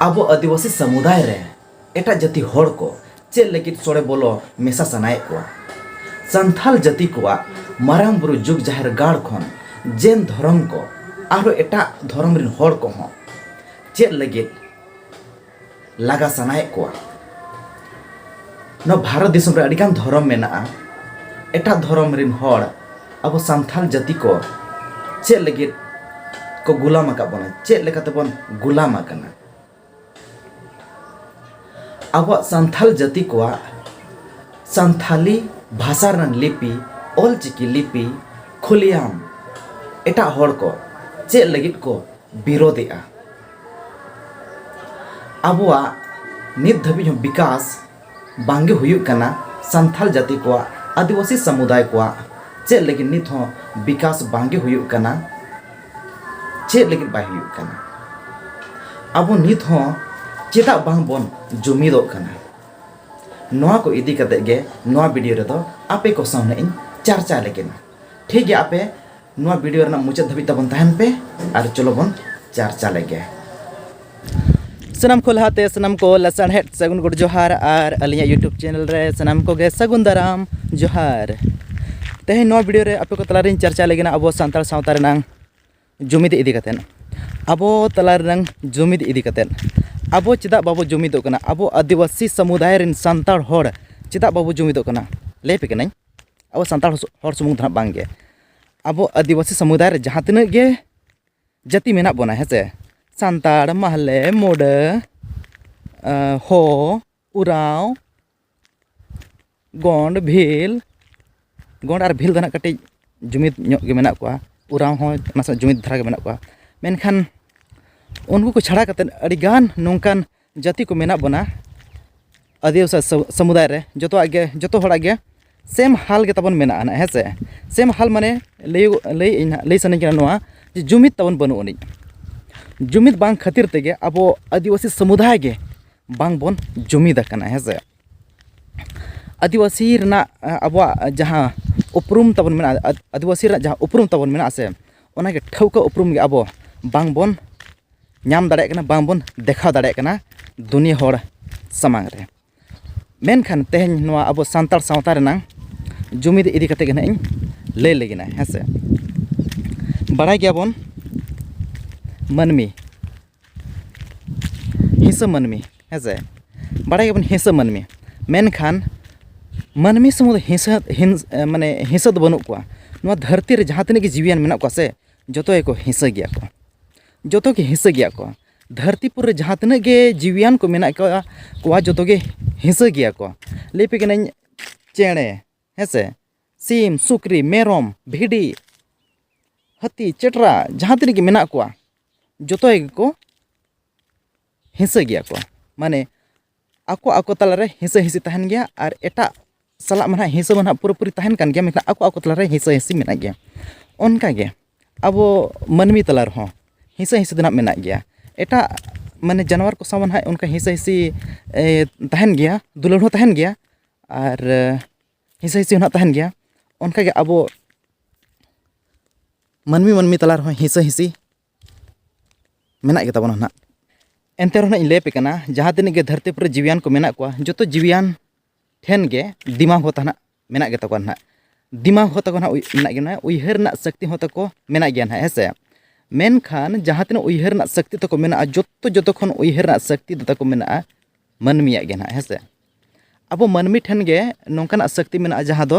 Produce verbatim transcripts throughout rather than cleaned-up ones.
ᱟᱵᱚ ᱟᱹᱫᱤᱵᱟᱹᱥᱤ ᱥᱟᱢᱩᱫᱟᱭ ᱨᱮ ᱮᱴᱟᱜ ᱡᱟᱹᱛᱤ ᱦᱚᱲ ᱠᱚ ᱪᱮᱫ ᱞᱟᱹᱜᱤᱫ ᱥᱚᱲᱮ ᱵᱚᱞᱚ ᱢᱮᱥᱟ ᱥᱟᱱᱟᱭᱮᱫ ᱠᱚᱣᱟ? ᱥᱟᱱᱛᱷᱟᱞ ᱡᱟᱹᱛᱤ ᱠᱚᱣᱟᱜ ᱢᱟᱨᱟᱝ ᱵᱩᱨᱩ ᱡᱩᱜᱽ ᱡᱟᱦᱮᱨ ᱜᱟᱲ ᱠᱷᱚᱱ ᱡᱮᱱ ᱫᱷᱚᱨᱚᱢ ᱠᱚ ᱟᱨᱦᱚᱸ ᱮᱴᱟᱜ ᱫᱷᱚᱨᱚᱢ ᱨᱤᱱ ᱦᱚᱲ ᱠᱚᱦᱚᱸ ᱪᱮᱫ ᱞᱟᱹᱜᱤᱫ ᱞᱟᱜᱟ ᱥᱟᱱᱟᱭᱮᱫ ᱠᱚᱣᱟ? ᱱᱚᱣᱟ ᱵᱷᱟᱨᱚᱛ ᱫᱤᱥᱚᱢ ᱨᱮ ᱟᱹᱰᱤᱜᱟᱱ ᱫᱷᱚᱨᱚᱢ ᱢᱮᱱᱟᱜᱼᱟ᱾ ᱮᱴᱟᱜ ᱫᱷᱚᱨᱚᱢ ᱨᱤᱱ ᱦᱚᱲ ᱟᱵᱚ ᱥᱟᱱᱛᱷᱟᱞ ᱡᱟᱹᱛᱤ ᱠᱚ ᱪᱮᱫ ᱞᱟᱹᱜᱤᱫ ᱠᱚ ᱜᱩᱞᱟᱢ ᱟᱠᱟᱫ ᱵᱚᱱᱟ? ᱪᱮᱫ ᱞᱮᱠᱟᱛᱮᱵᱚᱱ ᱜᱩᱞᱟᱢ ᱟᱠᱟᱱᱟ? ᱟᱵᱚᱣᱟᱜ ᱥᱟᱱᱛᱷᱟᱞ ᱡᱟᱹᱛᱤ ᱠᱚᱣᱟᱜ ᱥᱟᱱᱛᱷᱟᱞᱤ ᱵᱷᱟᱥᱟ ᱨᱮᱱᱟᱜ ᱞᱤᱯᱤ, ᱚᱞᱪᱤᱠᱤ ᱞᱤᱯᱤ ᱠᱷᱩᱞᱤᱭᱟᱢ ᱮᱴᱟᱜ ᱦᱚᱲ ᱠᱚ ᱪᱮᱫ ᱞᱟᱹᱜᱤᱫ ᱠᱚ ᱵᱤᱨᱳᱫᱮᱜᱼᱟ? ᱟᱵᱚᱣᱟᱜ ᱱᱤᱛ ᱫᱷᱟᱹᱵᱤᱡ ᱦᱚᱸ ᱵᱤᱠᱟᱥ ᱵᱟᱝᱜᱮ ᱦᱩᱭᱩᱜ ᱠᱟᱱᱟ᱾ ᱥᱟᱱᱛᱷᱟᱞ ᱡᱟᱹᱛᱤ ᱠᱚᱣᱟᱜ, ᱟᱹᱫᱤᱵᱟᱹᱥᱤ ᱥᱟᱢᱩᱫᱟᱭ ᱠᱚᱣᱟᱜ ᱪᱮᱫ ᱞᱟᱹᱜᱤᱫ ᱱᱤᱛ ᱦᱚᱸ ᱵᱤᱠᱟᱥ ᱵᱟᱝᱜᱮ ᱦᱩᱭᱩᱜ ᱠᱟᱱᱟ? ᱪᱮᱫ ᱞᱟᱹᱜᱤᱫ ᱵᱟᱭ ᱦᱩᱭᱩᱜ ᱠᱟᱱᱟ? ᱟᱵᱚ ᱱᱤᱛ ᱦᱚᱸ ᱪᱮᱫᱟᱜ ᱵᱟᱝ ᱵᱚᱱ ᱡᱩᱢᱤᱫᱚᱜ ᱠᱟᱱᱟ? ᱱᱚᱣᱟ ᱠᱚ ᱤᱫᱤ ᱠᱟᱛᱮ ᱜᱮ ᱱᱚᱣᱟ ᱵᱷᱤᱰᱤᱭᱳ ᱨᱮᱫᱚ ᱟᱯᱮ ᱠᱚ ᱥᱟᱶ ᱱᱟᱜ ᱤᱧ ᱪᱟᱨᱪᱟ ᱞᱟᱹᱜᱤᱫ᱾ ᱴᱷᱤᱠ ᱜᱮᱭᱟ, ᱟᱯᱮ ᱱᱚᱣᱟ ᱵᱷᱤᱰᱤᱭᱳ ᱨᱮᱱᱟᱜ ᱢᱩᱪᱟᱹᱫ ᱫᱷᱟᱹᱵᱤᱡ ᱛᱟᱵᱚᱱ ᱛᱟᱦᱮᱱ ᱯᱮ ᱟᱨ ᱪᱚᱞᱚ ᱵᱚᱱ ᱪᱟᱨᱪᱟ ᱞᱮᱜᱮ᱾ ᱥᱟᱱᱟᱢ ᱠᱚ ᱞᱟᱦᱟᱛᱮ ᱥᱟᱱᱟᱢ ᱠᱚ ᱞᱟᱥᱟᱲᱦᱮᱫ ᱥᱟᱹᱜᱩᱱ ᱜᱚᱰ ᱡᱚᱦᱟᱨ ᱟᱨ ᱟᱹᱞᱤᱧᱟᱜ YouTube ᱪᱮᱱᱮᱞ ᱨᱮ ᱥᱟᱱᱟᱢ ᱠᱚᱜᱮ ᱥᱟᱹᱜᱩᱱ ᱫᱟᱨᱟᱢ ᱡᱚᱦᱟᱨ᱾ ᱛᱮᱦᱮᱧ ᱱᱚᱣᱟ ᱵᱷᱤᱰᱤᱭᱳ ᱨᱮ ᱟᱯᱮ ᱠᱚ ᱛᱟᱞᱟᱨᱤᱧ ᱪᱟᱨᱪᱟ ᱞᱟᱹᱜᱤᱫ ᱟᱵᱚ ᱥᱟᱱᱛᱟᱲ ᱥᱟᱶᱛᱟ ᱨᱮᱱᱟᱝ ᱡᱩᱢᱤᱫ ᱤᱫᱤ ᱠᱟᱛᱮᱫ, ᱟᱵᱚ ᱛᱟᱞᱟ ᱨᱮᱱᱟᱝ ᱡᱩᱢᱤᱫ ᱤᱫᱤ ᱠᱟᱛᱮᱫ, ᱟᱵᱚ ᱪᱮᱫᱟᱜ ᱵᱟᱵᱚ ᱡᱩᱢᱤᱫᱚᱜ ᱠᱟᱱᱟ? ᱟᱵᱚ ᱟᱹᱫᱤᱵᱟᱹᱥᱤ ᱥᱟᱢᱩᱫᱟᱭ ᱨᱮᱱ ᱥᱟᱱᱛᱟᱲ ᱦᱚᱲ ᱪᱮᱫᱟᱜ ᱵᱟᱵᱚ ᱡᱩᱢᱤᱫᱚᱜ ᱠᱟᱱᱟ? ᱞᱟᱹᱭ ᱟᱯᱮ ᱠᱟᱹᱱᱟᱹᱧ, ᱟᱵᱚ ᱥᱟᱱᱛᱟᱲ ᱦᱚᱲ ᱥᱩᱢᱩᱝ ᱫᱚ ᱱᱟᱦᱟᱜ ᱵᱟᱝ ᱜᱮ, ᱟᱵᱚ ᱟᱹᱫᱤᱵᱟᱹᱥᱤ ᱥᱟᱢᱩᱫᱟᱭ ᱨᱮ ᱡᱟᱦᱟᱸ ᱛᱤᱱᱟᱹᱜ ᱜᱮ ᱡᱟᱹᱛᱤ ᱢᱮᱱᱟᱜ ᱵᱚᱱᱟ, ᱦᱮᱸ ᱥᱮ, ᱥᱟᱱᱛᱟᱲ, ᱢᱟᱦᱞᱮ, ᱢᱩᱰᱟᱹ, ᱟᱸ, ᱦᱳ, ᱩᱨᱟᱣ, ᱜᱚᱸᱰ, ᱵᱷᱤᱞ, ᱜᱚᱸᱰ ᱟᱨ ᱵᱷᱤᱞ ᱫᱚ ᱱᱟᱦᱟᱜ ᱠᱟᱹᱴᱤᱡ ᱡᱩᱢᱤᱫ ᱧᱚᱜ ᱜᱮ ᱢᱮᱱᱟᱜ ᱠᱚᱣᱟ, ᱩᱨᱟᱣ ᱦᱚᱸ ᱱᱟᱥᱮ ᱡᱩᱢᱤᱫ ᱫᱷᱟᱨᱟ ᱜᱮ ᱢᱮᱱᱟᱜ ᱠᱚᱣᱟ᱾ ᱢᱮᱱᱠᱷᱟᱱ ᱩᱱᱠᱩ ᱠᱚ ᱪᱷᱟᱲᱟ ᱠᱟᱛᱮᱫ ᱟᱹᱰᱤᱜᱟᱱ ᱱᱚᱝᱠᱟᱱ ᱡᱟᱹᱛᱤ ᱠᱚ ᱢᱮᱱᱟᱜ ᱵᱚᱱᱟ ᱟᱹᱫᱤᱵᱟᱹᱥᱤ ᱥᱟᱢᱩᱫᱟᱭ ᱨᱮ, ᱡᱚᱛᱚᱣᱟᱜ ᱜᱮ, ᱡᱚᱛᱚ ᱦᱚᱲᱟᱜ ᱜᱮ ᱥᱮᱢ ᱦᱟᱞ ᱜᱮ ᱛᱟᱵᱚᱱ ᱢᱮᱱᱟᱜᱼᱟ ᱱᱟᱜ, ᱦᱮᱸ ᱥᱮ? ᱥᱮᱢ ᱦᱟᱞ ᱢᱟᱱᱮ ᱞᱟᱹᱭ, ᱞᱟᱹᱭ ᱤᱧ ᱦᱟᱸᱜ, ᱞᱟᱹᱭ ᱥᱟᱱᱟᱧ ᱠᱟᱱᱟ ᱱᱚᱣᱟ ᱡᱮ ᱡᱩᱢᱤᱫ ᱛᱟᱵᱚᱱ ᱵᱟᱹᱱᱩᱜ ᱟᱹᱱᱤᱡ᱾ ᱡᱩᱢᱤᱫ ᱵᱟᱝ ᱠᱷᱟᱹᱛᱤᱨ ᱛᱮᱜᱮ ᱟᱵᱚ ᱟᱹᱫᱤᱵᱟᱹᱥᱤ ᱥᱟᱢᱩᱫᱟᱭ ᱜᱮ ᱵᱟᱝ ᱵᱚᱱ ᱡᱩᱢᱤᱫ ᱟᱠᱟᱱᱟ, ᱦᱮᱸ ᱥᱮ? ᱟᱹᱫᱤᱵᱟᱹᱥᱤ ᱨᱮᱱᱟᱜ, ᱟᱵᱚᱣᱟᱜ ᱡᱟᱦᱟᱸ ᱩᱯᱨᱩᱢ ᱛᱟᱵᱚᱱ ᱢᱮᱱᱟᱜᱼᱟ, ᱟᱹᱫᱤᱵᱟᱹᱥᱤ ᱨᱮᱱᱟᱜ ᱡᱟᱦᱟᱸ ᱩᱯᱨᱩᱢ ᱛᱟᱵᱚᱱ ᱢᱮᱱᱟᱜᱼᱟ ᱥᱮ, ᱚᱱᱟᱜᱮ ᱴᱷᱟᱹᱣᱠᱟᱹ ᱩᱯᱨᱩᱢ ᱜᱮ ᱟᱵᱚ ᱵᱟᱝ ᱵᱚᱱ ᱧᱟᱢ ᱫᱟᱲᱮᱭᱟᱜ ᱠᱟᱱᱟ, ᱵᱟᱝ ᱵᱚᱱ ᱫᱮᱠᱷᱟᱣ ᱫᱟᱲᱮᱭᱟᱜ ᱠᱟᱱᱟ ᱫᱩᱱᱤᱭᱟᱹ ᱦᱚᱲ ᱥᱟᱢᱟᱝ ᱨᱮ᱾ ᱢᱮᱱᱠᱷᱟᱱ ᱛᱮᱦᱮᱧ ᱱᱚᱣᱟ ᱟᱵᱚ ᱥᱟᱱᱛᱟᱲ ᱥᱟᱶᱛᱟ ᱨᱮᱱᱟᱝ ᱡᱩᱢᱤᱫ ᱤᱫᱤ ᱠᱟᱛᱮ ᱜᱮ ᱱᱟᱦᱟᱜ ᱤᱧ ᱞᱟᱹᱭ ᱞᱟᱹᱜᱤᱫ, ᱦᱮᱸ ᱥᱮ᱾ ᱵᱟᱲᱟᱭ ᱜᱮᱭᱟᱵᱚᱱ, ᱢᱟᱹᱱᱢᱤ, ᱦᱤᱸᱥᱟᱹ ᱢᱟᱹᱱᱢᱤ, ᱦᱮᱸ ᱥᱮ, ᱵᱟᱲᱟᱭ ᱜᱮᱭᱟᱵᱚᱱ, ᱦᱤᱸᱥᱟᱹ ᱢᱟᱹᱱᱢᱤ᱾ ᱢᱮᱱᱠᱷᱟᱱ ᱢᱟᱹᱱᱢᱤ ᱥᱩᱢᱩᱝ ᱫᱚ ᱦᱤᱸᱥᱟᱹ, ᱦᱤᱸᱥ-, ᱢᱟᱱᱮ ᱦᱤᱸᱥᱟᱹ ᱫᱚ ᱵᱟᱹᱱᱩᱜ ᱠᱚᱣᱟ᱾ ᱱᱚᱣᱟ ᱫᱷᱟᱹᱨᱛᱤ ᱨᱮ ᱡᱟᱦᱟᱸ ᱛᱤᱱᱟᱹᱜ ᱜᱮ ᱡᱤᱣᱤᱭᱟᱱ ᱢᱮᱱᱟᱜ ᱠᱚᱣᱟ ᱥᱮ, ᱡᱚᱛᱚ ᱜᱮᱠᱚ ᱦᱤᱸᱥᱟᱹ ᱜᱮᱭᱟ ᱠᱚ, ᱡᱚᱛᱚ ᱜᱮ ᱦᱤᱸᱥᱟᱹ ᱜᱮᱭᱟ ᱠᱚ᱾ ᱫᱷᱟᱹᱨᱛᱤ ᱯᱩᱨᱤ ᱨᱮ ᱡᱟᱦᱟᱸ ᱛᱤᱱᱟᱹᱜ ᱜᱮ ᱡᱤᱣᱤᱭᱟᱱ ᱠᱚ ᱢᱮᱱᱟᱜ ᱠᱚᱣᱟ, ᱠᱚᱣᱟ ᱡᱚᱛᱚ ᱜᱮ ᱦᱤᱸᱥᱟᱹ ᱜᱮᱭᱟ ᱠᱚ᱾ ᱞᱟᱹᱭ ᱯᱮ ᱠᱟᱹᱱᱟᱹᱧ, ᱪᱮᱬᱮ, ᱦᱮᱸ ᱥᱮ, ᱥᱤᱢ, ᱥᱩᱠᱨᱤ, ᱢᱮᱨᱚᱢ, ᱵᱷᱤᱰᱤ, ᱦᱟᱹᱛᱤ, ᱪᱮᱴᱨᱟ, ᱡᱟᱦᱟᱸ ᱛᱤᱱᱟᱹᱜ ᱜᱮ ᱢᱮᱱᱟᱜ ᱠᱚᱣᱟ, ᱡᱚᱛᱚ ᱜᱮᱠᱚ ᱦᱤᱸᱥᱟᱹ ᱜᱮᱭᱟ ᱠᱚ᱾ ᱢᱟᱱᱮ ᱟᱠᱚ ᱟᱠᱚ ᱛᱟᱞᱟᱨᱮ ᱦᱤᱸᱥᱟᱹ ᱦᱤᱸᱥᱤ ᱛᱟᱦᱮᱱ ᱜᱮᱭᱟ, ᱟᱨ ᱮᱴᱟᱜ ᱥᱟᱞᱟᱜ ᱢᱟ ᱱᱟᱦᱟᱜ ᱦᱤᱸᱥᱟᱹ ᱢᱟ ᱱᱟᱦᱟᱜ ᱯᱩᱨᱟᱹᱯᱩᱨᱤ ᱛᱟᱦᱮᱱ ᱠᱟᱱ ᱜᱮᱭᱟ, ᱢᱮᱱᱠᱷᱟᱱ ᱟᱠᱚ ᱟᱠᱚ ᱛᱟᱞᱟᱨᱮ ᱦᱤᱸᱥᱟᱹ ᱦᱤᱸᱥᱤ ᱢᱮᱱᱟᱜ ᱜᱮᱭᱟ᱾ ᱚᱱᱠᱟᱜᱮ ᱟᱵᱚ ᱢᱟᱹᱱᱢᱤ ᱛᱟᱞᱟ ᱨᱮᱦᱚᱸ ᱦᱤᱸᱥᱟᱹ ᱦᱤᱸᱥᱤ ᱫᱚ ᱱᱟᱦᱟᱜ ᱢᱮᱱᱟᱜ ᱜᱮᱭᱟ᱾ ᱮᱴᱟᱜ, ᱢᱟᱱᱮ, ᱡᱟᱱᱣᱟᱨ ᱠᱚ ᱥᱟᱶ ᱢᱟ ᱱᱟᱦᱟᱜ ᱚᱱᱠᱟ ᱦᱤᱸᱥᱟᱹ ᱦᱤᱸᱥᱤ, ᱮ, ᱛᱟᱦᱮᱱ ᱜᱮᱭᱟ, ᱫᱩᱞᱟᱹᱲ ᱦᱚᱸ ᱛᱟᱦᱮᱱ ᱜᱮᱭᱟ, ᱟᱨ, ᱮ, ᱦᱤᱸᱥᱟᱹ ᱦᱤᱸᱥᱤ ᱦᱚᱸ ᱱᱟᱦᱟᱜ ᱛᱟᱦᱮᱱ ᱜᱮᱭᱟ᱾ ᱚᱱᱠᱟᱜᱮ ᱟᱵᱚ ᱢᱟᱹᱱᱢᱤ ᱢᱟᱹᱱᱢᱤ ᱛᱟᱞᱟ ᱨᱮᱦᱚᱸ ᱦᱤᱸᱥᱟᱹ ᱦᱤᱸᱥᱤ ᱢᱮᱱᱟᱜ ᱜᱮᱛᱟ ᱵᱚᱱᱟ ᱱᱟᱦᱟᱜ᱾ ᱮᱱᱛᱮ ᱨᱮᱦᱚᱸ ᱱᱟᱦᱟᱜ ᱤᱧ ᱞᱟᱹᱭ ᱟᱯᱮ ᱠᱟᱱᱟ, ᱡᱟᱦᱟᱸ ᱛᱤᱱᱟᱹᱜ ᱜᱮ ᱫᱷᱟᱹᱨᱛᱤ ᱯᱩᱨᱤ ᱡᱤᱣᱤᱭᱟᱱ ᱠᱚ ᱢᱮᱱᱟᱜ ᱠᱚᱣᱟ, ᱡᱚᱛᱚ ᱡᱤᱣᱤᱭᱟᱱ ᱴᱷᱮᱱ ᱜᱮ ᱫᱤᱢᱟᱜᱽ ᱦᱚᱸ ᱛᱟᱦᱮᱱᱟ, ᱢᱮᱱᱟᱜ ᱜᱮᱛᱟ ᱠᱚᱣᱟ ᱱᱟᱦᱟᱜ᱾ ᱫᱤᱢᱟᱜᱽ ᱦᱚᱸ ᱛᱟᱠᱚ ᱱᱟᱦᱟᱜ ᱩᱭ-, ᱢᱮᱱᱟᱜ ᱜᱮᱭᱟ, ᱩᱭᱦᱟᱹᱨ ᱨᱮᱱᱟᱜ ᱥᱚᱠᱛᱤ ᱦᱚᱸ ᱛᱟᱠᱚ ᱢᱮᱱᱟᱜ ᱜᱮᱭᱟ ᱱᱟᱦᱟᱜ, ᱦᱮᱸ ᱥᱮ᱾ ᱢᱮᱱᱠᱷᱟᱱ ᱡᱟᱦᱟᱸ ᱛᱤᱱᱟᱹᱜ ᱩᱭᱦᱟᱹᱨ ᱨᱮᱱᱟᱜ ᱥᱚᱠᱛᱤ ᱛᱟᱠᱚ ᱢᱮᱱᱟᱜᱼᱟ, ᱡᱚᱛᱚ, ᱡᱚᱛᱚ ᱠᱷᱚᱱ ᱩᱭᱦᱟᱹᱨ ᱨᱮᱱᱟᱜ ᱥᱚᱠᱛᱤ ᱫᱚ ᱛᱟᱠᱚ ᱢᱮᱱᱟᱜᱼᱟ ᱢᱟᱹᱱᱢᱤᱭᱟᱜ ᱜᱮ ᱱᱟᱦᱟᱜ, ᱦᱮᱸ ᱥᱮ᱾ ᱟᱵᱚ ᱢᱟᱹᱱᱢᱤ ᱴᱷᱮᱱ ᱜᱮ ᱱᱚᱝᱠᱟᱱᱟᱜ ᱥᱚᱠᱛᱤ ᱢᱮᱱᱟᱜᱼᱟ, ᱡᱟᱦᱟᱸ ᱫᱚ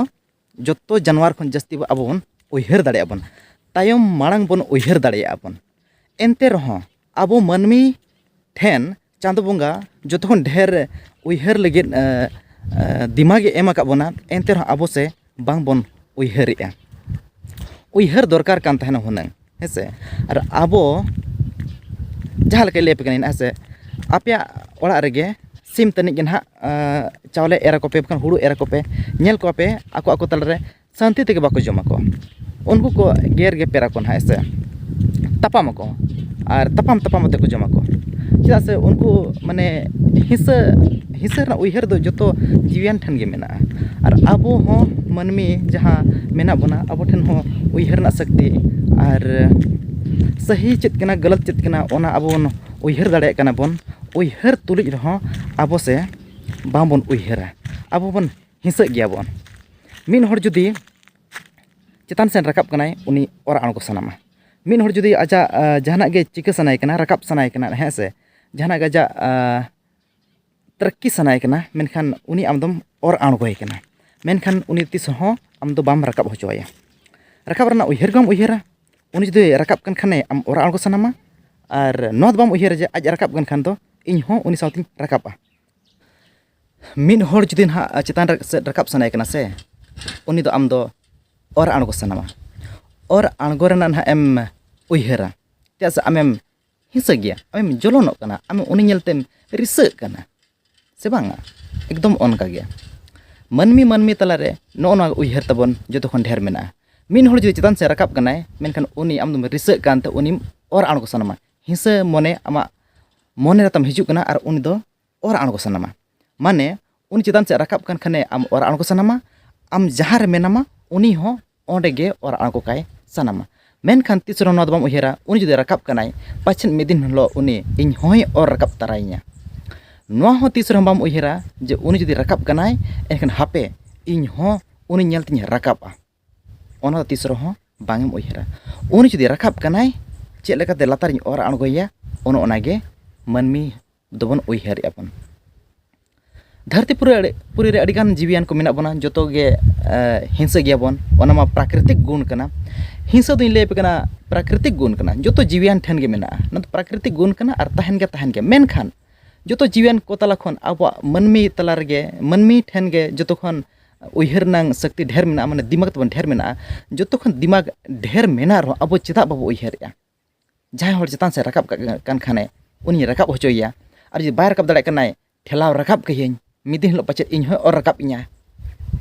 ᱡᱚᱛᱚ ᱡᱟᱱᱣᱟᱨ ᱠᱷᱚᱱ ᱡᱟᱹᱥᱛᱤ ᱟᱵᱚ ᱵᱚᱱ ᱩᱭᱦᱟᱹᱨ ᱫᱟᱲᱮᱭᱟᱜᱼᱟ ᱵᱚᱱ, ᱛᱟᱭᱚᱢ ᱢᱟᱲᱟᱝ ᱵᱚᱱ ᱩᱭᱦᱟᱹᱨ ᱫᱟᱲᱮᱭᱟᱜᱼᱟ ᱵᱚᱱ᱾ ᱮᱱᱛᱮ ᱨᱮᱦᱚᱸ ᱟᱵᱚ ᱢᱟᱹᱱᱢᱤ ᱴᱷᱮᱱ ᱪᱟᱸᱫᱚ ᱵᱚᱸᱜᱟ ᱡᱚᱛᱚ ᱠᱷᱚᱱ ᱰᱷᱮᱨ ᱩᱭᱦᱟᱹᱨ ᱞᱟᱹᱜᱤᱫ, ᱮ, ᱮ, ᱫᱤᱢᱟᱜᱽ ᱮ ᱮᱢ ᱟᱠᱟᱫ ᱵᱚᱱᱟ, ᱮᱱᱛᱮ ᱨᱮᱦᱚᱸ ᱟᱵᱚ ᱥᱮ ᱵᱟᱝ ᱵᱚᱱ ᱩᱭᱦᱟᱹᱨᱮᱜᱼᱟ᱾ ᱩᱭᱦᱟᱹᱨ ᱫᱚᱨᱠᱟᱨ ᱠᱟᱱ ᱛᱟᱦᱮᱱᱟ ᱦᱩᱱᱟᱹᱝ, ᱦᱮᱸ ᱥᱮ᱾ ᱟᱨ ᱟᱵᱚ ᱡᱟᱦᱟᱸ ᱞᱮᱠᱟᱧ ᱞᱟᱹᱭ ᱟᱯᱮ ᱠᱟᱱᱟ, ᱦᱮᱸ ᱥᱮ, ᱟᱯᱮᱭᱟᱜ ᱚᱲᱟᱜ ᱨᱮᱜᱮ ᱥᱤᱢ ᱛᱟᱹᱱᱤᱡ ᱜᱮ ᱱᱟᱦᱟᱜ, ᱮ, ᱪᱟᱣᱞᱮ ᱮᱨ ᱟᱠᱚ ᱯᱮ, ᱵᱟᱠᱷᱟᱱ ᱦᱩᱲᱩ ᱮᱨ ᱟᱠᱚ ᱯᱮ, ᱧᱮᱞ ᱠᱚᱣᱟ ᱯᱮ ᱟᱠᱚ ᱟᱠᱚ ᱛᱟᱞᱟᱨᱮ ᱥᱟᱱᱛᱤ ᱛᱮᱜᱮ ᱵᱟᱠᱚ ᱡᱚᱢᱟ ᱠᱚ᱾ ᱩᱱᱠᱩ ᱠᱚ ᱜᱮᱨ ᱜᱮᱯᱮᱨ ᱟᱠᱚ ᱱᱟᱦᱟᱜ, ᱦᱮᱸ ᱥᱮ, ᱛᱟᱯᱟᱢ ᱟᱠᱚ, ᱟᱨ ᱛᱟᱯᱟᱢ ᱛᱟᱯᱟᱢ ᱟᱛᱮ ᱠᱚ ᱡᱚᱢᱟ ᱠᱚ᱾ ᱪᱮᱫᱟᱜ ᱥᱮ ᱩᱱᱠᱩ, ᱢᱟᱱᱮ, ᱦᱤᱸᱥᱟᱹ, ᱦᱤᱸᱥᱟᱹ ᱨᱮᱱᱟᱜ ᱩᱭᱦᱟᱹᱨ ᱫᱚ ᱡᱚᱛᱚ ᱡᱤᱣᱤᱭᱟᱱ ᱴᱷᱮᱱ ᱜᱮ ᱢᱮᱱᱟᱜᱼᱟ᱾ ᱟᱨ ᱟᱵᱚ ᱦᱚᱸ ᱢᱟᱹᱱᱢᱤ ᱡᱟᱦᱟᱸ ᱢᱮᱱᱟᱜ ᱵᱚᱱᱟ, ᱟᱵᱚ ᱴᱷᱮᱱ ᱦᱚᱸ ᱩᱭᱦᱟᱹᱨ ᱨᱮᱱᱟᱜ ᱥᱚᱠᱛᱤ ᱟᱨ ᱥᱟᱹᱦᱤ ᱪᱮᱫ ᱠᱟᱱᱟ, ᱜᱟᱞᱟᱛ ᱪᱮᱫ ᱠᱟᱱᱟ, ᱚᱱᱟ ᱟᱵᱚ ᱵᱚᱱ ᱩᱭᱦᱟᱹᱨ ᱫᱟᱲᱮᱭᱟᱜ ᱠᱟᱱᱟ ᱵᱚᱱ᱾ ᱩᱭᱦᱟᱹᱨ ᱛᱩᱞᱩᱡ ᱨᱮᱦᱚᱸ ᱟᱵᱚ ᱥᱮ ᱵᱟᱝᱵᱚᱱ ᱩᱭᱦᱟᱹᱨᱟ, ᱟᱵᱚ ᱵᱚᱱ ᱦᱤᱸᱥᱟᱹᱜ ᱜᱮᱭᱟ ᱵᱚᱱ᱾ ᱢᱤᱫ ᱦᱚᱲ ᱡᱩᱫᱤ ᱪᱮᱛᱟᱱ ᱥᱮᱫ ᱨᱟᱠᱟᱵ ᱠᱟᱱᱟᱭ, ᱩᱱᱤ ᱚᱨ ᱟᱬᱜᱚ ᱥᱟᱱᱟᱢᱟ᱾ ᱢᱤᱫ ᱦᱚᱲ ᱡᱩᱫᱤ ᱟᱡᱟᱜ ᱡᱟᱦᱟᱱᱟᱜ ᱜᱮ ᱪᱤᱠᱟᱹ ᱥᱟᱱᱟᱭᱮ ᱠᱟᱱᱟ, ᱨᱟᱠᱟᱵ ᱥᱟᱱᱟᱭᱮ ᱠᱟᱱᱟ, ᱦᱮᱸ ᱥᱮ, ᱡᱟᱦᱟᱱᱟᱜ ᱜᱮ ᱟᱡᱟᱜ ᱛᱟᱨᱟᱠᱠᱤ ᱥᱟᱱᱟᱭᱮ ᱠᱟᱱᱟ, ᱢᱮᱱᱠᱷᱟᱱ ᱩᱱᱤ ᱟᱢᱫᱚᱢ ᱚᱨ ᱟᱬᱜᱚᱭᱮ ᱠᱟᱱᱟ᱾ ᱢᱮᱱᱠᱷᱟᱱ ᱩᱱᱤ ᱛᱤᱥ ᱦᱚᱸ ᱟᱢᱫᱚ ᱵᱟᱢ ᱨᱟᱠᱟᱵ ᱦᱚᱪᱚᱣᱟᱭᱟ᱾ ᱨᱟᱠᱟᱵ ᱨᱮᱱᱟᱜ ᱩᱭᱦᱟᱹᱨ ᱜᱮ ᱵᱟᱢ ᱩᱭᱦᱟᱹᱨᱟ᱾ ᱩᱱᱤ ᱡᱩᱫᱤ ᱨᱟᱠᱟᱵ ᱠᱟᱱ ᱠᱷᱟᱱᱮ, ᱟᱢ ᱚᱨ ᱟᱬᱜᱚ ᱥᱟᱱᱟᱢᱟ᱾ ᱟᱨ ᱱᱚᱣᱟ ᱫᱚ ᱵᱟᱢ ᱩᱭᱦᱟᱹᱨᱟ ᱡᱮ ᱟᱡ ᱨᱟᱠᱟᱵ ᱠᱟᱱ ᱠᱷᱟᱱ ᱫᱚ ᱤᱧ ᱦᱚᱸ ᱩᱱᱤ ᱥᱟᱶᱛᱮᱧ ᱨᱟᱠᱟᱵᱼᱟ᱾ ᱢᱤᱫ ᱦᱚᱲ ᱡᱩᱫᱤ ᱱᱟᱦᱟᱜ ᱪᱮᱛᱟᱱ ᱨᱮ, ᱥᱮᱫ ᱨᱟᱠᱟᱵ ᱥᱟᱱᱟᱭᱮ ᱠᱟᱱᱟ ᱥᱮ, ᱩᱱᱤ ᱫᱚ ᱟᱢ ᱫᱚ ᱚᱨ ᱟᱬᱜᱚ ᱥᱟᱱᱟᱢᱟ᱾ ᱚᱨ ᱟᱬᱜᱚ ᱨᱮᱱᱟᱜ ᱱᱟᱦᱟᱜ ᱮᱢ ᱩᱭᱦᱟᱹᱨᱟ, ᱪᱮᱫᱟᱜ ᱥᱮ ᱟᱢᱮᱢ ᱦᱤᱸᱥᱟᱹ ᱜᱮᱭᱟ, ᱟᱢᱮᱢ ᱡᱚᱞᱚᱱᱚᱜ ᱠᱟᱱᱟ, ᱟᱢ ᱩᱱᱤ ᱧᱮᱞᱛᱮᱢ ᱨᱤᱥᱟᱹᱜ ᱠᱟᱱᱟ, ᱥᱮ ᱵᱟᱝᱟ? ᱮᱠᱫᱚᱢ ᱚᱱᱠᱟ ᱜᱮ ᱢᱟᱹᱱᱢᱤ ᱢᱟᱹᱱᱢᱤ ᱛᱟᱞᱟᱨᱮ ᱱᱚᱜᱼᱚ ᱱᱚᱣᱟ ᱩᱭᱦᱟᱹᱨ ᱛᱟᱵᱚᱱ ᱡᱚᱛᱚ ᱠᱷᱚᱱ ᱰᱷᱮᱨ ᱢᱮᱱᱟᱜᱼᱟ᱾ ᱢᱤᱫ ᱦᱚᱲ ᱡᱩᱫᱤ ᱪᱮᱛᱟᱱ ᱥᱮᱫ ᱨᱟᱠᱟᱵ ᱠᱟᱱᱟᱭ, ᱢᱮᱱᱠᱷᱟᱱ ᱩᱱᱤ ᱟᱢ ᱫᱚᱢ ᱨᱤᱥᱟᱹᱜ ᱠᱟᱱᱛᱮ ᱩᱱᱤᱢ ᱚᱨ ᱟᱬᱜᱚ ᱥᱟᱱᱟᱢᱟ᱾ ᱦᱤᱸᱥᱟᱹ ᱢᱚᱱᱮ ᱟᱢᱟᱜ ᱢᱚᱱᱮ ᱨᱮ ᱛᱟᱢ ᱦᱤᱡᱩᱜ ᱠᱟᱱᱟ ᱟᱨ ᱩᱱᱤ ᱫᱚ ᱚᱨ ᱟᱬᱜᱚ ᱥᱟᱱᱟᱢᱟ᱾ ᱢᱟᱱᱮ ᱩᱱᱤ ᱪᱮᱛᱟᱱ ᱥᱮᱫ ᱨᱟᱠᱟᱵ ᱠᱟᱱ ᱠᱷᱟᱱᱮ ᱟᱢ ᱚᱨ ᱟᱬᱜᱚ ᱥᱟᱱᱟᱢᱟ, ᱟᱢ ᱡᱟᱦᱟᱸ ᱨᱮ ᱢᱮᱱᱟᱢᱟ ᱩᱱᱤ ᱦᱚᱸ ᱚᱸᱰᱮ ᱜᱮ ᱚᱨ ᱟᱬᱜᱚ ᱠᱟᱭ ᱥᱟᱱᱟᱢᱟ᱾ ᱢᱮᱱᱠᱷᱟᱱ ᱛᱤᱥ ᱨᱮᱦᱚᱸ ᱱᱚᱣᱟ ᱫᱚ ᱵᱟᱢ ᱩᱭᱦᱟᱹᱨᱟ, ᱩᱱᱤ ᱡᱩᱫᱤ ᱨᱟᱠᱟᱵ ᱠᱟᱱᱟᱭ, ᱯᱟᱪᱷᱮᱫ ᱢᱤᱫ ᱫᱤᱱ ᱦᱤᱞᱳᱜ ᱩᱱᱤ ᱤᱧ ᱦᱚᱸᱭ ᱚᱨ ᱨᱟᱠᱟᱵ ᱛᱟᱨᱟᱭᱤᱧᱟ᱾ ᱱᱚᱣᱟ ᱦᱚᱸ ᱛᱤᱥ ᱨᱮᱦᱚᱸ ᱵᱟᱢ ᱩᱭᱦᱟᱹᱨᱟ ᱡᱮ ᱩᱱᱤ ᱡᱩᱫᱤ ᱨᱟᱠᱟᱵ ᱠᱟᱱᱟᱭ, ᱮᱱᱠᱷᱟᱱ ᱦᱟᱯᱮ ᱤᱧ ᱦᱚᱸ ᱩᱱᱤ ᱧᱮᱞ ᱛᱤᱧ ᱨᱟᱠᱟᱵᱼᱟ᱾ ᱚᱱᱟ ᱫᱚ ᱛᱤᱥ ᱨᱮᱦᱚᱸ ᱵᱟᱝ ᱮᱢ ᱩᱭᱦᱟᱹᱨᱟ᱾ ᱩᱱᱤ ᱡᱩᱫᱤ ᱨᱟᱠᱟᱵ ᱠᱟᱱᱟᱭ, ᱪᱮᱫ ᱞᱮᱠᱟᱛᱮ ᱞᱟᱛᱟᱨᱤᱧ ᱚᱨ ᱟᱬᱜᱚᱭᱮᱭᱟ, ᱚᱱᱮ ᱚᱱᱟᱜᱮ ᱢᱟᱹᱱᱢᱤ ᱫᱚᱵᱚᱱ ᱩᱭᱦᱟᱹᱨᱮᱜᱼᱟ ᱵᱚᱱ᱾ ᱫᱷᱟᱹᱨᱛᱤ ᱯᱩᱨᱤ ᱟᱹᱰᱤ, ᱯᱩᱨᱤ ᱨᱮ ᱟᱹᱰᱤᱜᱟᱱ ᱡᱤᱣᱤᱭᱟᱱ ᱠᱚ ᱢᱮᱱᱟᱜ ᱵᱚᱱᱟ, ᱡᱚᱛᱚ ᱜᱮ, ᱮ, ᱦᱤᱸᱥᱟᱹ ᱜᱮᱭᱟᱵᱚᱱ᱾ ᱚᱱᱟ ᱢᱟ ᱯᱨᱟᱠᱨᱤᱛᱤᱠ ᱜᱩᱱ ᱠᱟᱱᱟ᱾ ᱦᱤᱸᱥᱟᱹ ᱫᱚᱧ ᱞᱟᱹᱭ ᱟᱯᱮ ᱠᱟᱱᱟ, ᱯᱨᱟᱠᱨᱤᱛᱤᱠ ᱜᱩᱱ ᱠᱟᱱᱟ, ᱡᱚᱛᱚ ᱡᱤᱣᱤᱭᱟᱱ ᱴᱷᱮᱱ ᱜᱮ ᱢᱮᱱᱟᱜᱼᱟ᱾ ᱚᱱᱟ ᱫᱚ ᱯᱨᱟᱠᱨᱤᱛᱤᱠ ᱜᱩᱱ ᱠᱟᱱᱟ ᱟᱨ ᱛᱟᱦᱮᱱ ᱜᱮ ᱛᱟᱦᱮᱱ ᱜᱮᱭᱟ᱾ ᱢᱮᱱᱠᱷᱟᱱ ᱡᱚᱛᱚ ᱡᱤᱣᱤᱭᱟᱱ ᱠᱚ ᱛᱟᱞᱟ ᱠᱷᱚᱱ ᱟᱵᱚᱣᱟᱜ ᱢᱟᱹᱱᱢᱤ ᱛᱟᱞᱟ ᱨᱮᱜᱮ, ᱢᱟᱹᱱᱢᱤ ᱴᱷᱮᱱ ᱜᱮ ᱡᱚᱛᱚ ᱠᱷᱚᱱ ᱩᱭᱦᱟᱹᱨ ᱨᱮᱱᱟᱜ ᱥᱚᱠᱛᱤ ᱰᱷᱮᱨ ᱢᱮᱱᱟᱜᱼᱟ, ᱢᱟᱱᱮ ᱫᱤᱢᱟᱜᱽ ᱛᱟᱵᱚᱱ ᱰᱷᱮᱨ ᱢᱮᱱᱟᱜᱼᱟ᱾ ᱡᱚᱛᱚ ᱠᱷᱚᱱ ᱫᱤᱢᱟᱜᱽ ᱰᱷᱮᱨ ᱢᱮᱱᱟᱜ ᱨᱮᱦᱚᱸ ᱟᱵᱚ ᱪᱮᱫᱟᱜ ᱵᱟᱵᱚ ᱩᱭᱦᱟᱹᱨᱮᱜᱼᱟ? ᱡᱟᱦᱟᱸᱭ ᱦᱚᱲ ᱪᱮᱛᱟᱱ ᱥᱮᱫ ᱨᱟᱠᱟᱵ ᱠᱟᱜ ᱠᱟᱱ ᱠᱷᱟᱱᱮ, ᱩᱱᱤᱧ ᱨᱟᱠᱟᱵ ᱦᱚᱪᱚᱭᱮᱭᱟ᱾ ᱟᱨ ᱡᱩᱫᱤ ᱵᱟᱭ ᱨᱟᱠᱟᱵ ᱫᱟᱲᱮᱭᱟᱜ ᱠᱟᱱᱟᱭ, ᱴᱷᱮᱞᱟᱣ ᱨᱟᱠᱟᱵ ᱠᱟᱹᱭᱟᱹᱧ, ᱢᱤᱫ ᱫᱤᱱ ᱦᱤᱞᱳᱜ ᱯᱟᱪᱮᱫ ᱤᱧ ᱦᱚᱸᱭ ᱚᱨ ᱨᱟᱠᱟᱵ ᱤᱧᱟ᱾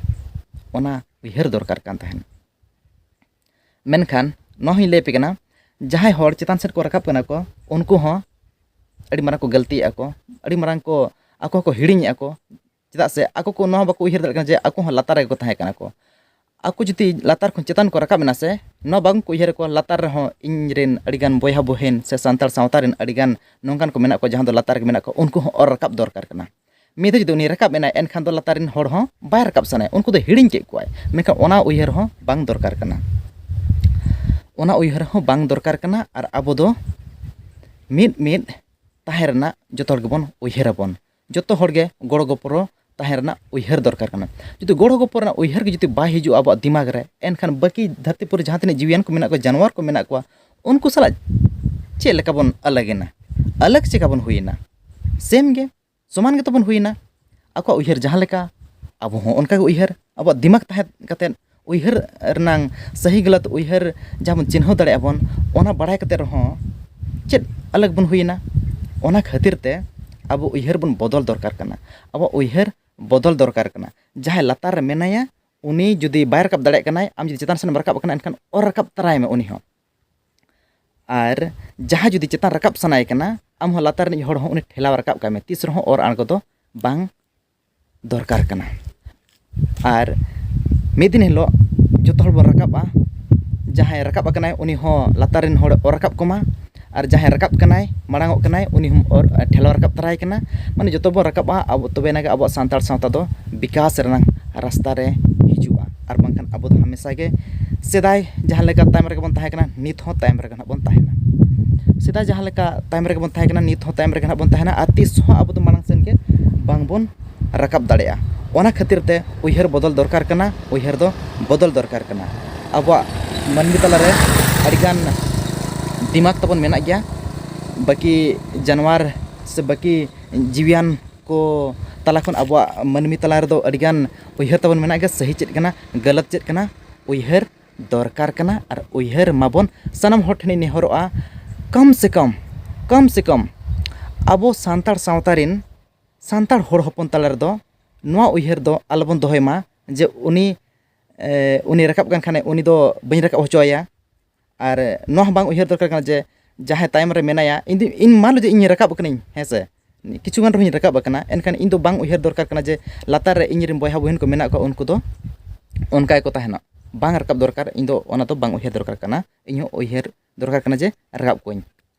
ᱚᱱᱟ ᱩᱭᱦᱟᱹᱨ ᱫᱚᱨᱠᱟᱨ ᱠᱟᱱ ᱛᱟᱦᱮᱱ᱾ ᱢᱮᱱᱠᱷᱟᱱ ᱱᱚᱣᱟ ᱦᱚᱸᱧ ᱞᱟᱹᱭ ᱟᱯᱮ ᱠᱟᱱᱟ, ᱡᱟᱦᱟᱸᱭ ᱦᱚᱲ ᱪᱮᱛᱟᱱ ᱥᱮᱫ ᱠᱚ ᱨᱟᱠᱟᱵ ᱠᱟᱱᱟ ᱠᱚ, ᱩᱱᱠᱩ ᱦᱚᱸ ᱟᱹᱰᱤ ᱢᱟᱨᱟᱝ ᱠᱚ ᱜᱟᱹᱞᱛᱤᱭᱮᱫᱼᱟ ᱠᱚ, ᱟᱹᱰᱤ ᱢᱟᱨᱟᱝ ᱠᱚ ᱟᱠᱚ ᱦᱚᱸᱠᱚ ᱦᱤᱲᱤᱧᱮᱫᱼᱟ ᱠᱚ᱾ ᱪᱮᱫᱟᱜ ᱥᱮ ᱟᱠᱚ ᱠᱚ ᱱᱚᱣᱟ ᱦᱚᱸ ᱵᱟᱠᱚ ᱩᱭᱦᱟᱹᱨ ᱫᱟᱲᱮᱭᱟᱜ ᱠᱟᱱᱟ ᱡᱮ ᱟᱠᱚ ᱦᱚᱸ ᱞᱟᱛᱟᱨ ᱨᱮᱜᱮ ᱠᱚ ᱛᱟᱦᱮᱸ ᱠᱟᱱᱟ ᱠᱚ᱾ ᱟᱠᱚ ᱡᱩᱫᱤ ᱞᱟᱛᱟᱨ ᱠᱷᱚᱱ ᱪᱮᱛᱟᱱ ᱠᱚ ᱨᱟᱠᱟᱵ ᱮᱱᱟ ᱥᱮ, ᱱᱚᱣᱟ ᱵᱟᱝ ᱠᱚ ᱩᱭᱦᱟᱹᱨ ᱟᱠᱚᱣᱟ, ᱞᱟᱛᱟᱨ ᱨᱮᱦᱚᱸ ᱤᱧ ᱨᱮᱱ ᱟᱹᱰᱤᱜᱟᱱ ᱵᱚᱭᱦᱟ ᱵᱚᱦᱮᱱ ᱥᱮ ᱥᱟᱱᱛᱟᱲ ᱥᱟᱶᱛᱟ ᱨᱮᱱ ᱟᱹᱰᱤᱜᱟᱱ ᱱᱚᱝᱠᱟᱱ ᱠᱚ ᱢᱮᱱᱟᱜ ᱠᱚᱣᱟ, ᱡᱟᱦᱟᱸ ᱫᱚ ᱞᱟᱛᱟᱨ ᱨᱮᱜᱮ ᱢᱮᱱᱟᱜ ᱠᱚᱣᱟ, ᱩᱱᱠᱩ ᱦᱚᱸ ᱚᱨ ᱨᱟᱠᱟᱵ ᱫᱚᱨᱠᱟᱨ ᱠᱟᱱᱟ᱾ ᱢᱤᱫ ᱫᱷᱟᱣ ᱡᱩᱫᱤ ᱩᱱᱤ ᱨᱟᱠᱟᱵ ᱮᱱᱟᱭ, ᱮᱱᱠᱷᱟᱱ ᱫᱚ ᱞᱟᱛᱟᱨ ᱨᱮᱱ ᱦᱚᱲ ᱦᱚᱸ ᱵᱟᱭ ᱨᱟᱠᱟᱵ ᱥᱟᱱᱟᱭᱟ, ᱩᱱᱠᱩ ᱫᱚ ᱦᱤᱲᱤᱧ ᱠᱮᱫ ᱠᱚᱣᱟᱭ᱾ ᱢᱮᱱᱠᱷᱟᱱ ᱚᱱᱟ ᱩᱭᱦᱟᱹᱨ ᱦᱚᱸ ᱵᱟᱝ ᱫᱚᱨᱠᱟᱨ ᱠᱟᱱᱟ᱾ ᱚᱱᱟ ᱩᱭᱦᱟᱹᱨ ᱦᱚᱸ ᱵᱟᱝ ᱫᱚᱨᱠᱟᱨ ᱠᱟᱱᱟ᱾ ᱟᱨ ᱟᱵᱚ ᱫᱚ ᱢᱤᱫ ᱢᱤᱫ ᱛᱟᱦᱮᱸ ᱨᱮᱱᱟᱜ ᱡᱚᱛᱚ ᱦᱚᱲ ᱜᱮᱵᱚᱱ ᱩᱭᱦᱟᱹᱨ ᱟᱵᱚᱱ᱾ ᱡᱚᱛᱚ ᱦᱚᱲ ᱜᱮ ᱜᱚᱲᱚ ᱜᱚᱯᱚᱲᱚ ᱛᱟᱦᱮᱸ ᱨᱮᱱᱟᱜ ᱩᱭᱦᱟᱹᱨ ᱫᱚᱨᱠᱟᱨ ᱠᱟᱱᱟ᱾ ᱡᱩᱫᱤ ᱜᱚᱲᱚ ᱜᱚᱯᱚᱲᱚ ᱨᱮᱱᱟᱜ ᱩᱭᱦᱟᱹᱨ ᱜᱮ ᱡᱩᱫᱤ ᱵᱟᱭ ᱦᱤᱡᱩᱜᱼᱟ ᱟᱵᱚᱣᱟᱜ ᱫᱤᱢᱟᱜᱽ ᱨᱮ, ᱮᱱᱠᱷᱟᱱ ᱵᱟᱹᱠᱤ ᱫᱷᱟᱹᱨᱛᱤ ᱯᱩᱨᱤ ᱡᱟᱦᱟᱸ ᱛᱤᱱᱟᱹᱜ ᱡᱤᱣᱤᱭᱟᱱ ᱠᱚ ᱢᱮᱱᱟᱜ ᱠᱚᱣᱟ, ᱡᱟᱱᱣᱟᱨ ᱠᱚ ᱢᱮᱱᱟᱜ ᱠᱚᱣᱟ, ᱩᱱᱠᱩ ᱥᱟᱞᱟᱜ ᱪᱮᱫ ᱞᱮᱠᱟ ᱵᱚᱱ ᱟᱞᱟᱜᱽ ᱮᱱᱟ? ᱟᱞᱟᱜᱽ ᱪᱮᱠᱟ ᱵᱚᱱ ᱦᱩᱭᱮᱱᱟ? ᱥᱮᱢ ᱜᱮ, ᱥᱚᱢᱟᱱ ᱜᱮᱛᱚ ᱵᱚᱱ ᱦᱩᱭᱮᱱᱟ᱾ ᱟᱠᱚᱣᱟᱜ ᱩᱭᱦᱟᱹᱨ ᱡᱟᱦᱟᱸ ᱞᱮᱠᱟ, ᱟᱵᱚ ᱦᱚᱸ ᱚᱱᱠᱟ ᱜᱮ ᱩᱭᱦᱟᱹᱨ, ᱟᱵᱚᱣᱟᱜ ᱫᱤᱢᱟᱜᱽ ᱛᱟᱦᱮᱸ ᱠᱟᱛᱮᱫ ᱩᱭᱦᱟᱹᱨ ᱨᱮᱱᱟᱝ ᱥᱟᱹᱦᱤ ᱜᱟᱞᱟᱛ ᱩᱭᱦᱟᱹᱨ ᱡᱟᱦᱟᱸ ᱵᱚᱱ ᱪᱤᱱᱦᱟᱹᱣ ᱫᱟᱲᱮᱭᱟᱜᱼᱟ ᱵᱚᱱ, ᱚᱱᱟ ᱵᱟᱲᱟᱭ ᱠᱟᱛᱮᱫ ᱨᱮᱦᱚᱸ ᱪᱮᱫ ᱟᱞᱟᱜᱽ ᱵᱚᱱ ᱦᱩᱭᱮᱱᱟ? ᱚᱱᱟ ᱠᱷᱟᱹᱛᱤᱨ ᱛᱮ ᱟᱵᱚ ᱩᱭᱦᱟᱹᱨ ᱵᱚᱱ ᱵᱚᱫᱚᱞ ᱫᱚᱨᱠᱟᱨ ᱠᱟᱱᱟ᱾ ᱟᱵᱚᱣᱟᱜ ᱩᱭᱦᱟᱹᱨ ᱵᱚᱫᱚᱞ ᱫᱚᱨᱠᱟᱨ ᱠᱟᱱᱟ᱾ ᱡᱟᱦᱟᱸᱭ ᱞᱟᱛᱟᱨ ᱨᱮ ᱢᱮᱱᱟᱭᱟ, ᱩᱱᱤ ᱡᱩᱫᱤ ᱵᱟᱭ ᱨᱟᱠᱟᱵ ᱫᱟᱲᱮᱭᱟᱜ ᱠᱟᱱᱟᱭ, ᱟᱢ ᱡᱩᱫᱤ ᱪᱮᱛᱟᱱ ᱥᱮᱱ ᱮᱢ ᱨᱟᱠᱟᱵ ᱠᱟᱱᱟ, ᱮᱱᱠᱷᱟᱱ ᱚᱨ ᱨᱟᱠᱟᱵ ᱛᱟᱨᱟᱭ ᱢᱮ ᱩᱱᱤ ᱦᱚᱸ᱾ ᱟᱨ ᱡᱟᱦᱟᱸᱭ ᱡᱩᱫᱤ ᱪᱮᱛᱟᱱ ᱨᱟᱠᱟᱵ ᱥᱟᱱᱟᱭᱮ ᱠᱟᱱᱟ, ᱟᱢ ᱦᱚᱸ ᱞᱟᱛᱟᱨ ᱨᱤᱱᱤᱡ ᱦᱚᱲ ᱦᱚᱸ ᱩᱱᱤ ᱴᱷᱮᱞᱟᱣ ᱨᱟᱠᱟᱵ ᱠᱟᱭ ᱢᱮ, ᱛᱤᱥ ᱨᱮᱦᱚᱸ ᱚᱨ ᱟᱬᱜᱚ ᱫᱚ ᱵᱟᱝ ᱫᱚᱨᱠᱟᱨ ᱠᱟᱱᱟ᱾ ᱟᱨ ᱢᱤᱫ ᱫᱤᱱ ᱦᱤᱞᱳᱜ ᱡᱚᱛᱚ ᱦᱚᱲ ᱵᱚᱱ ᱨᱟᱠᱟᱵᱼᱟ᱾ ᱡᱟᱦᱟᱸᱭ ᱨᱟᱠᱟᱵ ᱟᱠᱟᱱᱟᱭ, ᱩᱱᱤ ᱦᱚᱸ ᱞᱟᱛᱟᱨ ᱨᱮᱱ ᱦᱚᱲ ᱚᱨ ᱨᱟᱠᱟᱵ ᱠᱚᱢᱟ, ᱟᱨ ᱡᱟᱦᱟᱸᱭ ᱨᱟᱠᱟᱵ ᱠᱟᱱᱟᱭ, ᱢᱟᱲᱟᱝᱚᱜ ᱠᱟᱱᱟᱭ, ᱩᱱᱤ ᱦᱚᱸ ᱚᱨ, ᱴᱷᱮᱞᱟᱣ ᱨᱟᱠᱟᱵ ᱛᱟᱨᱟᱭ ᱠᱟᱱᱟ᱾ ᱢᱟᱱᱮ ᱡᱚᱛᱚ ᱵᱚᱱ ᱨᱟᱠᱟᱵᱼᱟ, ᱟᱵᱚ, ᱛᱚᱵᱮ ᱮᱱᱟᱜᱮ ᱟᱵᱚᱣᱟᱜ ᱥᱟᱱᱛᱟᱲ ᱥᱟᱶᱛᱟ ᱫᱚ ᱵᱤᱠᱟᱥ ᱨᱮᱱᱟᱜ ᱨᱟᱥᱛᱟ ᱨᱮ ᱦᱤᱡᱩᱜᱼᱟ, ᱟᱨ ᱵᱟᱝᱠᱷᱟᱱ ᱟᱵᱚ ᱫᱚ ᱦᱟᱢᱮᱥᱟ ᱜᱮ ᱥᱮᱫᱟᱭ ᱡᱟᱦᱟᱸ ᱞᱮᱠᱟ ᱛᱟᱭᱚᱢ ᱨᱮᱜᱮ ᱵᱚᱱ ᱛᱟᱦᱮᱸ ᱠᱟᱱᱟ, ᱱᱤᱛ ᱦᱚᱸ ᱛᱟᱭᱚᱢ ᱨᱮᱜᱮ ᱱᱟᱦᱟᱜ ᱵᱚᱱ ᱛᱟᱦᱮᱱᱟ᱾ ᱥᱮᱫᱟᱭ ᱡᱟᱦᱟᱸ ᱞᱮᱠᱟ ᱛᱟᱭᱚᱢ ᱨᱮᱜᱮ ᱵᱚᱱ ᱛᱟᱦᱮᱸ ᱠᱟᱱᱟ, ᱱᱤᱛ ᱦᱚᱸ ᱛᱟᱭᱚᱢ ᱨᱮᱜᱮ ᱱᱟᱦᱟᱜ ᱵᱚᱱ ᱛᱟᱦᱮᱱᱟ, ᱟᱨ ᱛᱤᱥ ᱦᱚᱸ ᱟᱵᱚ ᱫᱚ ᱢᱟᱲᱟᱝ ᱥᱮᱱ ᱜᱮ ᱵᱟᱝ ᱵᱚᱱ ᱨᱟᱠᱟᱵ ᱫᱟᱲᱮᱭᱟᱜᱼᱟ᱾ ᱚᱱᱟ ᱠᱷᱟᱹᱛᱤᱨ ᱛᱮ ᱩᱭᱦᱟᱹᱨ ᱵᱚᱫᱚᱞ ᱫᱚᱨᱠᱟᱨ ᱠᱟᱱᱟ, ᱩᱭᱦᱟᱹᱨ ᱫᱚ ᱵᱚᱫᱚᱞ ᱫᱚᱨᱠᱟᱨ ᱠᱟᱱᱟ᱾ ᱟᱵᱚᱣᱟᱜ ᱢᱟᱹᱱᱢᱤ ᱛᱟᱞᱟᱨᱮ ᱟᱹᱰᱤᱜᱟᱱ ᱫᱤᱢᱟᱜᱽ ᱛᱟᱵᱚᱱ ᱢᱮᱱᱟᱜ ᱜᱮᱭᱟ, ᱵᱟᱹᱠᱤ ᱡᱟᱱᱣᱟᱨ ᱥᱮ ᱵᱟᱹᱠᱤ ᱡᱤᱣᱤᱭᱟᱱ ᱠᱚ ᱛᱟᱞᱟ ᱠᱷᱚᱱ ᱟᱵᱚᱣᱟᱜ ᱢᱟᱹᱱᱢᱤ ᱛᱟᱞᱟ ᱨᱮᱫᱚ ᱟᱹᱰᱤᱜᱟᱱ ᱩᱭᱦᱟᱹᱨ ᱛᱟᱵᱚᱱ ᱢᱮᱱᱟᱜ ᱜᱮᱭᱟ, ᱥᱟᱹᱦᱤ ᱪᱮᱫ ᱠᱟᱱᱟ, ᱜᱟᱞᱟᱛ ᱪᱮᱫ ᱠᱟᱱᱟ, ᱩᱭᱦᱟᱹᱨ ᱫᱚᱨᱠᱟᱨ ᱠᱟᱱᱟ᱾ ᱟᱨ ᱩᱭᱦᱟᱹᱨ ᱢᱟᱵᱚᱱ ᱥᱟᱱᱟᱢ ᱦᱚᱲ ᱴᱷᱮᱱᱤᱧ ᱱᱮᱦᱚᱨᱚᱜᱼᱟ, ᱠᱚᱢ ᱥᱮ ᱠᱚᱢ, ᱠᱚᱢ ᱥᱮ ᱠᱚᱢ ᱟᱵᱚ ᱥᱟᱱᱛᱟᱲ ᱥᱟᱶᱛᱟ ᱨᱮᱱ ᱥᱟᱱᱛᱟᱲ ᱦᱚᱲ ᱦᱚᱯᱚᱱ ᱛᱟᱞᱟ ᱨᱮᱫᱚ ᱱᱚᱣᱟ ᱩᱭᱦᱟᱹᱨ ᱫᱚ ᱟᱞᱚᱵᱚᱱ ᱫᱚᱦᱚᱭ ᱢᱟ ᱡᱮ ᱩᱱᱤ, ᱮ, ᱩᱱᱤ ᱨᱟᱠᱟᱵ ᱠᱟᱱ ᱠᱷᱟᱱᱮ ᱩᱱᱤ ᱫᱚ ᱵᱟᱹᱧ ᱨᱟᱠᱟᱵ ᱦᱚᱪᱚ ᱟᱭᱟ᱾ ᱟᱨ ᱱᱚᱣᱟ ᱦᱚᱸ ᱵᱟᱝ ᱩᱭᱦᱟᱹᱨ ᱫᱚᱨᱠᱟᱨ ᱠᱟᱱᱟ ᱡᱮ ᱡᱟᱦᱟᱸᱭ ᱛᱟᱭᱚᱢ ᱨᱮ ᱢᱮᱱᱟᱭᱟ, ᱤᱧ ᱫᱚ, ᱤᱧ ᱢᱟᱱ ᱞᱚ ᱡᱮ ᱤᱧ ᱨᱟᱠᱟᱵ ᱟᱠᱟᱱᱟᱹᱧ, ᱦᱮᱸ ᱥᱮ, ᱠᱤᱪᱷᱩ ᱜᱟᱱ ᱨᱮᱦᱚᱸᱧ ᱨᱟᱠᱟᱵ ᱟᱠᱟᱱᱟ, ᱮᱱᱠᱷᱟᱱ ᱤᱧ ᱫᱚ ᱵᱟᱝ ᱩᱭᱦᱟᱹᱨ ᱫᱚᱨᱠᱟᱨ ᱠᱟᱱᱟ ᱡᱮ ᱞᱟᱛᱟᱨ ᱨᱮ ᱤᱧ ᱨᱮᱱ ᱵᱚᱭᱦᱟ ᱵᱚᱦᱤᱱ ᱠᱚ ᱢᱮᱱᱟᱜ ᱠᱚᱣᱟ, ᱩᱱᱠᱩ ᱫᱚ ᱚᱱᱠᱟ ᱜᱮᱠᱚ ᱛᱟᱦᱮᱱᱟ᱾ ᱵᱟᱝ ᱨᱟᱠᱟᱵ ᱫᱚᱨᱠᱟᱨ, ᱤᱧ ᱫᱚ ᱚᱱᱟ ᱫᱚ ᱵᱟᱝ ᱩᱭᱦᱟᱹᱨ ᱫᱚᱨᱠᱟᱨ ᱠᱟᱱᱟ, ᱤᱧ ᱦᱚᱸ ᱩᱭᱦᱟᱹᱨ ᱫᱚᱨᱠᱟᱨ ᱠᱟᱱᱟ ᱡᱮ ᱨᱟᱠᱟᱵ ᱠᱚᱣᱟᱹᱧ᱾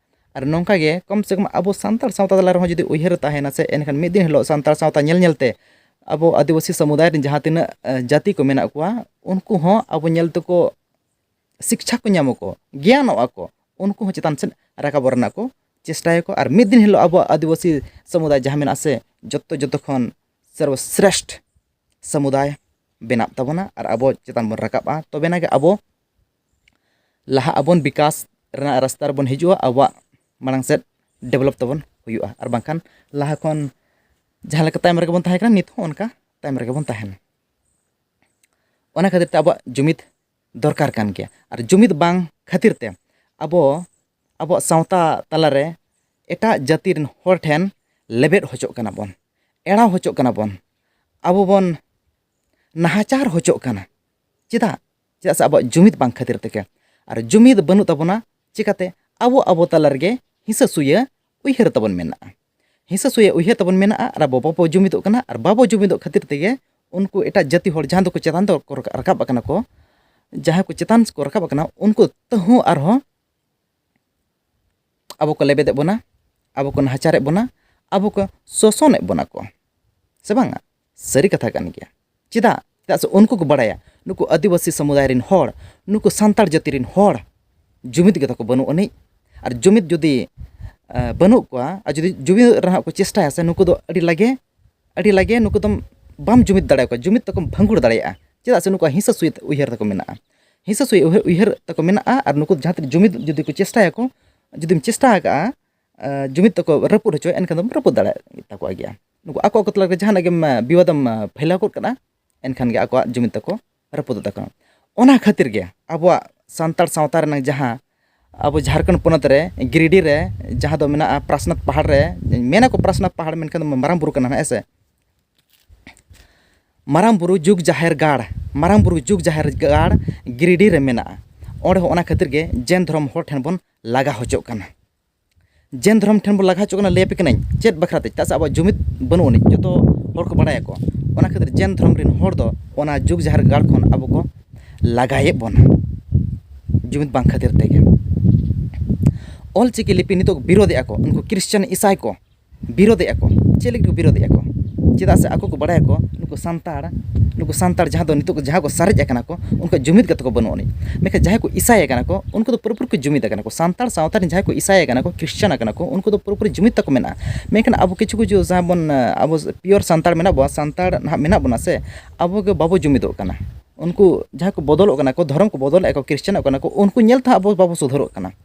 ᱟᱨ ᱱᱚᱝᱠᱟ ᱜᱮ ᱠᱚᱢ ᱥᱮ ᱠᱚᱢ ᱟᱵᱚ ᱥᱟᱱᱛᱟᱲ ᱥᱟᱶᱛᱟ ᱛᱟᱞᱟ ᱨᱮᱦᱚᱸ ᱡᱩᱫᱤ ᱩᱭᱦᱟᱹᱨ ᱛᱟᱦᱮᱱᱟ ᱥᱮ, ᱮᱱᱠᱷᱟᱱ ᱢᱤᱫ ᱫᱤᱱ ᱦᱤᱞᱳᱜ ᱥᱟᱱᱛᱟᱲ ᱥᱟᱶᱛᱟ ᱧᱮᱞ ᱧᱮᱞ ᱛᱮ ᱟᱵᱚ ᱟᱹᱫᱤᱵᱟᱹᱥᱤ ᱥᱚᱢᱩᱫᱟᱭ ᱨᱮᱱ ᱡᱟᱦᱟᱸ ᱛᱤᱱᱟᱹᱜ, ᱮ, ᱡᱟᱹᱛᱤ ᱠᱚ ᱢᱮᱱᱟᱜ ᱠᱚᱣᱟ, ᱩᱱᱠᱩ ᱦᱚᱸ ᱟᱵᱚ ᱧᱮᱞ ᱛᱮᱠᱚ ᱥᱤᱠᱪᱷᱟ ᱠᱚ ᱧᱟᱢ ᱟᱠᱚ, ᱜᱮᱭᱟᱱᱚᱜ ᱟᱠᱚ, ᱩᱱᱠᱩ ᱦᱚᱸ ᱪᱮᱛᱟᱱ ᱥᱮᱫ ᱨᱟᱠᱟᱵᱚᱜ ᱨᱮᱱᱟᱜ ᱠᱚ ᱪᱮᱥᱴᱟᱭᱟᱠᱚ᱾ ᱟᱨ ᱢᱤᱫ ᱫᱤᱱ ᱦᱤᱞᱳᱜ ᱟᱵᱚᱣᱟᱜ ᱟᱹᱫᱤᱵᱟᱹᱥᱤ ᱥᱚᱢᱩᱫᱟᱭ ᱡᱟᱦᱟᱸ ᱢᱮᱱᱟᱜᱼᱟ ᱥᱮ, ᱡᱚᱛᱚ, ᱡᱚᱛᱚ ᱠᱷᱚᱱ ᱥᱚᱨᱵᱚᱥᱨᱮᱥᱴ ᱥᱚᱢᱩᱫᱟᱭ ᱵᱮᱱᱟᱜ ᱛᱟᱵᱚᱱᱟ ᱟᱨ ᱟᱵᱚ ᱪᱮᱛᱟᱱ ᱵᱚᱱ ᱨᱟᱠᱟᱵᱼᱟ, ᱛᱚᱵᱮᱱᱟ ᱜᱮ ᱟᱵᱚ ᱞᱟᱦᱟᱜ ᱟᱵᱚᱱ, ᱵᱤᱠᱟᱥ ᱨᱮᱱᱟᱜ ᱨᱟᱥᱛᱟ ᱨᱮᱵᱚᱱ ᱦᱤᱡᱩᱜᱼᱟ, ᱟᱵᱚᱣᱟᱜ ᱢᱟᱲᱟᱝ ᱥᱮᱫ ᱰᱮᱵᱷᱞᱚᱯ ᱛᱟᱵᱚᱱ ᱦᱩᱭᱩᱜᱼᱟ᱾ ᱟᱨ ᱵᱟᱝᱠᱷᱟᱱ ᱞᱟᱦᱟ ᱠᱷᱚᱱ ᱡᱟᱦᱟᱸ ᱞᱮᱠᱟ ᱛᱟᱭᱚᱢ ᱨᱮᱜᱮ ᱵᱚᱱ ᱛᱟᱦᱮᱸ ᱠᱟᱱᱟ, ᱱᱤᱛ ᱦᱚᱸ ᱚᱱᱠᱟ ᱛᱟᱭᱚᱢ ᱨᱮᱜᱮ ᱵᱚᱱ ᱛᱟᱦᱮᱱᱟ᱾ ᱚᱱᱟ ᱠᱷᱟᱹᱛᱤᱨ ᱛᱮ ᱟᱵᱚᱣᱟᱜ ᱡᱩᱢᱤᱫ ᱫᱚᱨᱠᱟᱨ ᱠᱟᱱ ᱜᱮᱭᱟ᱾ ᱟᱨ ᱡᱩᱢᱤᱫ ᱵᱟᱝ ᱠᱷᱟᱹᱛᱤᱨ ᱛᱮ ᱟᱵᱚ ᱟᱵᱚᱣᱟᱜ ᱥᱟᱶᱛᱟ ᱛᱟᱞᱟᱨᱮ ᱮᱴᱟᱜ ᱡᱟᱹᱛᱤ ᱨᱮᱱ ᱦᱚᱲ ᱴᱷᱮᱱ ᱞᱮᱵᱮᱫ ᱦᱚᱪᱚᱜ ᱠᱟᱱᱟ ᱵᱚᱱ, ᱮᱲᱟᱣ ᱦᱚᱪᱚᱜ ᱠᱟᱱᱟ ᱵᱚᱱ, ᱟᱵᱚ ᱵᱚᱱ ᱱᱟᱦᱟᱪᱟᱨ ᱦᱚᱪᱚᱜ ᱠᱟᱱᱟ᱾ ᱪᱮᱫᱟᱜ? ᱪᱮᱫᱟᱜ ᱥᱮ ᱟᱵᱚᱣᱟᱜ ᱡᱩᱢᱤᱫ ᱵᱟᱝ ᱠᱷᱟᱹᱛᱤᱨ ᱛᱮᱜᱮ᱾ ᱟᱨ ᱡᱩᱢᱤᱫ ᱵᱟᱹᱱᱩᱜ ᱛᱟᱵᱚᱱᱟ, ᱪᱤᱠᱟᱹᱛᱮ ᱟᱵᱚ ᱟᱵᱚ ᱛᱟᱞᱟ ᱨᱮᱜᱮ ᱦᱤᱸᱥᱟᱹ ᱥᱩᱭᱟᱹ ᱩᱭᱦᱟᱹᱨ ᱛᱟᱵᱚᱱ ᱢᱮᱱᱟᱜᱼᱟ᱾ ᱦᱤᱸᱥᱟᱹ ᱥᱩᱭᱟᱹ ᱩᱭᱦᱟᱹᱨ ᱛᱟᱵᱚᱱ ᱢᱮᱱᱟᱜᱼᱟ ᱟᱨ ᱟᱵᱚ ᱵᱟᱵᱚ ᱡᱩᱢᱤᱫᱚᱜ ᱠᱟᱱᱟ᱾ ᱟᱨ ᱵᱟᱵᱚ ᱡᱩᱢᱤᱫᱚᱜ ᱠᱷᱟᱹᱛᱤᱨ ᱛᱮᱜᱮ ᱩᱱᱠᱩ ᱮᱴᱟᱜ ᱡᱟᱹᱛᱤ ᱦᱚᱲ ᱡᱟᱦᱟᱸ ᱫᱚᱠᱚ ᱪᱮᱛᱟᱱ ᱫᱚᱠᱚ ᱨᱟᱠᱟᱵ ᱟᱠᱟᱱᱟ ᱠᱚ, ᱡᱟᱦᱟᱸᱭ ᱠᱚ ᱪᱮᱛᱟᱱ ᱠᱚ ᱨᱟᱠᱟᱵ ᱟᱠᱟᱱᱟ, ᱩᱱᱠᱩ ᱛᱟᱹᱦᱩ ᱟᱨᱦᱚᱸ ᱟᱵᱚ ᱠᱚ ᱞᱮᱵᱮᱫᱮᱫ ᱵᱚᱱᱟ, ᱟᱵᱚ ᱠᱚ ᱱᱟᱦᱟᱪᱟᱨᱮᱫ ᱵᱚᱱᱟ, ᱟᱵᱚ ᱠᱚ ᱥᱳᱥᱚᱱᱮᱫ ᱵᱚᱱᱟ ᱠᱚ, ᱥᱮ ᱵᱟᱝᱟ? ᱥᱟᱹᱨᱤ ᱠᱟᱛᱷᱟ ᱠᱟᱱ ᱜᱮᱭᱟ᱾ ᱪᱮᱫᱟᱜ? ᱪᱮᱫᱟᱜ ᱥᱮ ᱩᱱᱠᱩ ᱠᱚ ᱵᱟᱲᱟᱭᱟ, ᱱᱩᱠᱩ ᱟᱹᱫᱤᱵᱟᱹᱥᱤ ᱥᱚᱢᱩᱫᱟᱭ ᱨᱮᱱ ᱦᱚᱲ, ᱱᱩᱠᱩ ᱥᱟᱱᱛᱟᱲ ᱡᱟᱹᱛᱤ ᱨᱮᱱ ᱦᱚᱲ ᱡᱩᱢᱤᱫ ᱜᱮᱛᱟ ᱠᱚ ᱵᱟᱹᱱᱩᱜ ᱟᱹᱱᱤᱡ᱾ ᱟᱨ ᱡᱩᱢᱤᱫ ᱡᱩᱫᱤ, ᱮ, ᱵᱟᱹᱱᱩᱜ ᱠᱚᱣᱟ, ᱟᱨ ᱡᱩᱫᱤ ᱡᱩᱢᱤᱫ ᱨᱮᱱᱟᱜ ᱠᱚ ᱪᱮᱥᱴᱟᱭᱟ ᱥᱮ, ᱱᱩᱠᱩ ᱫᱚ ᱟᱹᱰᱤ ᱞᱟᱜᱮ, ᱟᱹᱰᱤ ᱞᱟᱜᱮ ᱱᱩᱠᱩ ᱫᱚᱢ, ᱵᱟᱢ ᱡᱩᱢᱤᱫ ᱫᱟᱲᱮᱭᱟᱠᱚᱣᱟ, ᱡᱩᱢᱤᱫ ᱛᱟᱠᱚᱢ ᱵᱷᱟᱸᱜᱩᱲ ᱫᱟᱲᱮᱭᱟᱜᱼᱟ᱾ ᱪᱮᱫᱟᱜ ᱥᱮ ᱱᱩᱠᱩᱣᱟᱜ ᱦᱤᱸᱥᱟᱹ ᱥᱩᱭᱟᱹ ᱩᱭᱦᱟᱹᱨ ᱛᱟᱠᱚ ᱢᱮᱱᱟᱜᱼᱟ᱾ ᱦᱤᱸᱥᱟᱹ ᱥᱩᱭᱟᱹ ᱩᱭᱦᱟᱹᱨ, ᱩᱭᱦᱟᱹᱨ ᱛᱟᱠᱚ ᱢᱮᱱᱟᱜᱼᱟ, ᱟᱨ ᱱᱩᱠᱩ ᱡᱟᱦᱟᱸ ᱛᱤᱱᱟᱹᱜ ᱡᱩᱢᱤᱫ ᱡᱩᱫᱤ ᱠᱚ ᱪᱮᱥᱴᱟᱭᱟᱠᱚ, ᱡᱩᱫᱤᱢ ᱪᱮᱥᱴᱟ ᱟᱠᱟᱜᱼᱟ, ᱮ, ᱡᱩᱢᱤᱫ ᱛᱟᱠᱚ ᱨᱟᱹᱯᱩᱫ ᱦᱚᱪᱚᱭᱟ, ᱮᱱᱠᱷᱟᱱ ᱫᱚᱢ ᱨᱟᱹᱯᱩᱫ ᱫᱟᱲᱮᱭᱟᱜ ᱛᱟᱠᱚᱣᱟ ᱜᱮᱭᱟ᱾ ᱱᱩᱠᱩ ᱟᱠᱚ ᱟᱠᱚ ᱛᱟᱞᱟ ᱨᱮ ᱡᱟᱦᱟᱱᱟᱜ ᱜᱮᱢ, ᱮ, ᱵᱤᱵᱟᱫᱮᱢ, ᱮ, ᱯᱷᱮᱭᱞᱟᱣ ᱜᱚᱫ ᱠᱟᱜᱼᱟ, ᱮᱱᱠᱷᱟᱱ ᱜᱮ ᱟᱠᱚᱣᱟᱜ ᱡᱩᱢᱤᱫ ᱛᱟᱠᱚ ᱨᱟᱹᱯᱩᱫᱚᱜ ᱛᱟᱠᱚᱣᱟ᱾ ᱚᱱᱟ ᱠᱷᱟᱹᱛᱤᱨ ᱜᱮ ᱟᱵᱚᱣᱟᱜ ᱥᱟᱱᱛᱟᱲ ᱥᱟᱶᱛᱟ ᱨᱮᱱᱟᱜ ᱡᱟᱦᱟᱸ ᱟᱵᱚ ᱡᱷᱟᱲᱠᱷᱚᱸᱰ ᱯᱚᱱᱚᱛ ᱨᱮ ᱜᱤᱨᱤᱰᱤ ᱨᱮ ᱡᱟᱦᱟᱸ ᱫᱚ ᱢᱮᱱᱟᱜᱼᱟ ᱯᱨᱟᱥᱱᱟᱛᱷ ᱯᱟᱦᱟᱲ ᱨᱮ, ᱢᱮᱱᱟᱠᱚ ᱯᱨᱟᱥᱱᱟᱛᱷ ᱯᱟᱦᱟᱲ ᱢᱮᱱᱠᱷᱟᱱ ᱫᱚ ᱢᱟᱨᱟᱝ ᱵᱩᱨᱩ ᱠᱟᱱᱟ, ᱦᱮᱸ ᱥᱮ? ᱢᱟᱨᱟᱝ ᱵᱩᱨᱩ ᱡᱩᱜᱽ ᱡᱟᱦᱮᱨ ᱜᱟᱲ, ᱢᱟᱨᱟᱝ ᱵᱩᱨᱩ ᱡᱩᱜᱽ ᱡᱟᱦᱮᱨ ᱜᱟᱲ ᱜᱤᱨᱤᱰᱤ ᱨᱮ ᱢᱮᱱᱟᱜᱼᱟ᱾ ᱚᱸᱰᱮ ᱦᱚᱸ ᱚᱱᱟ ᱠᱷᱟᱹᱛᱤᱨ ᱜᱮ ᱡᱮᱱ ᱫᱷᱚᱨᱚᱢ ᱦᱚᱲ ᱴᱷᱮᱱ ᱵᱚᱱ ᱞᱟᱜᱟ ᱦᱚᱪᱚᱜ ᱠᱟᱱᱟ᱾ ᱡᱮᱱ ᱫᱷᱚᱨᱚᱢ ᱴᱷᱮᱱ ᱵᱚᱱ ᱞᱟᱜᱟ ᱦᱚᱪᱚᱜ ᱠᱟᱱᱟ, ᱞᱟᱹᱭ ᱟᱯᱮ ᱠᱟᱹᱱᱟᱹᱧ ᱪᱮᱫ ᱵᱟᱠᱷᱨᱟ ᱛᱮ? ᱪᱮᱫᱟᱜ ᱥᱮ ᱟᱵᱚᱣᱟᱜ ᱡᱩᱢᱤᱫ ᱵᱟᱹᱱᱩᱜ ᱟᱹᱱᱤᱡ, ᱡᱚᱛᱚ ᱦᱚᱲ ᱠᱚ ᱵᱟᱲᱟᱭᱟᱠᱚ᱾ ᱚᱱᱟ ᱠᱷᱟᱹᱛᱤᱨ ᱡᱮᱱ ᱫᱷᱚᱨᱚᱢ ᱨᱮᱱ ᱦᱚᱲ ᱫᱚ ᱚᱱᱟ ᱡᱩᱜᱽ ᱡᱟᱦᱮᱨ ᱜᱟᱲ ᱠᱷᱚᱱ ᱟᱵᱚ ᱠᱚ ᱞᱟᱜᱟᱭᱮᱫ ᱵᱚᱱᱟ, ᱡᱩᱢᱤᱫ ᱵᱟᱝ ᱠᱷᱟᱹᱛᱤᱨ ᱛᱮᱜᱮ᱾ ᱚᱞ ᱪᱤᱠᱤ ᱞᱤᱯᱤ ᱱᱤᱛᱚᱜ ᱵᱤᱨᱳᱫᱮᱜᱼᱟ ᱠᱚ ᱩᱱᱠᱩ ᱠᱷᱨᱤᱥᱪᱟᱱ ᱤᱥᱟᱭ ᱠᱚ, ᱵᱤᱨᱳᱫᱮᱜᱼᱟ ᱠᱚ᱾ ᱪᱮᱫ ᱞᱟᱹᱜᱤᱫ ᱠᱚ ᱵᱤᱨᱳᱫᱮᱜᱼᱟ ᱠᱚ? ᱪᱮᱫᱟᱜ ᱥᱮ ᱟᱠᱚ ᱠᱚ ᱵᱟᱲᱟᱭᱟᱠᱚ ᱱᱩᱠᱩ ᱥᱟᱱᱛᱟᱲ, ᱱᱩᱠᱩ ᱥᱟᱱᱛᱟᱲ ᱡᱟᱦᱟᱸ ᱫᱚ ᱱᱤᱛᱚᱜ ᱡᱟᱦᱟᱸ ᱠᱚ ᱥᱟᱨᱮᱡ ᱟᱠᱟᱱᱟ ᱠᱚ, ᱩᱱᱠᱩ ᱡᱩᱢᱤᱫ ᱠᱟᱛᱮ ᱠᱚ ᱵᱟᱹᱱᱩᱜ ᱟᱹᱱᱤᱡ᱾ ᱢᱮᱱᱠᱷᱟᱱ ᱡᱟᱦᱟᱸᱭ ᱠᱚ ᱤᱥᱟᱭ ᱟᱠᱟᱱᱟ ᱠᱚ, ᱩᱱᱠᱩ ᱫᱚ ᱯᱩᱨᱟᱹᱯᱩᱨᱤ ᱠᱚ ᱡᱩᱢᱤᱫ ᱟᱠᱟᱱᱟ ᱠᱚ᱾ ᱥᱟᱱᱛᱟᱲ ᱥᱟᱶᱛᱟ ᱨᱮᱱ ᱡᱟᱦᱟᱸᱭ ᱠᱚ ᱤᱥᱟᱭ ᱟᱠᱟᱱᱟ ᱠᱚ, ᱠᱷᱨᱤᱥᱪᱟᱱ ᱟᱠᱟᱱᱟ ᱠᱚ, ᱩᱱᱠᱩ ᱫᱚ ᱯᱩᱨᱟᱹᱯᱩᱨᱤ ᱡᱩᱢᱤᱫ ᱛᱟᱠᱚ ᱢᱮᱱᱟᱜᱼᱟ᱾ ᱢᱮᱱᱠᱷᱟᱱ ᱟᱵᱚ ᱠᱤᱪᱷᱩ ᱠᱤᱪᱷᱩ ᱡᱟᱦᱟᱸ ᱵᱚᱱ, ᱟᱵᱚ ᱯᱤᱭᱳᱨ ᱥᱟᱱᱛᱟᱲ ᱢᱮᱱᱟᱜ ᱵᱚᱱᱟ, ᱥᱟᱱᱛᱟᱲ ᱱᱟᱦᱟᱜ ᱢᱮᱱᱟᱜ ᱵᱚᱱᱟ ᱥᱮ, ᱟᱵᱚ ᱜᱮ ᱵᱟᱵᱚ ᱡᱩᱢᱤᱫᱚᱜ ᱠᱟᱱᱟ᱾ ᱩᱱᱠᱩ ᱡᱟᱦᱟᱸᱭ ᱠᱚ ᱵᱚᱫᱚᱞᱚᱜ ᱠᱟᱱᱟ ᱠᱚ, ᱫᱷᱚᱨᱚᱢ ᱠᱚ ᱵᱚᱫᱚᱞᱮᱫᱼᱟ ᱠᱚ, ᱠᱷᱨᱤᱥᱪᱟᱱᱚᱜ ᱠᱟᱱᱟ ᱠᱚ, ᱩᱱᱠᱩ ᱧᱮᱞ ᱛᱮᱦᱚᱸ ᱟᱵᱚ ᱵᱟᱵᱚ ᱥᱩᱫᱷᱟᱹᱨᱚᱜ ᱠᱟᱱᱟ᱾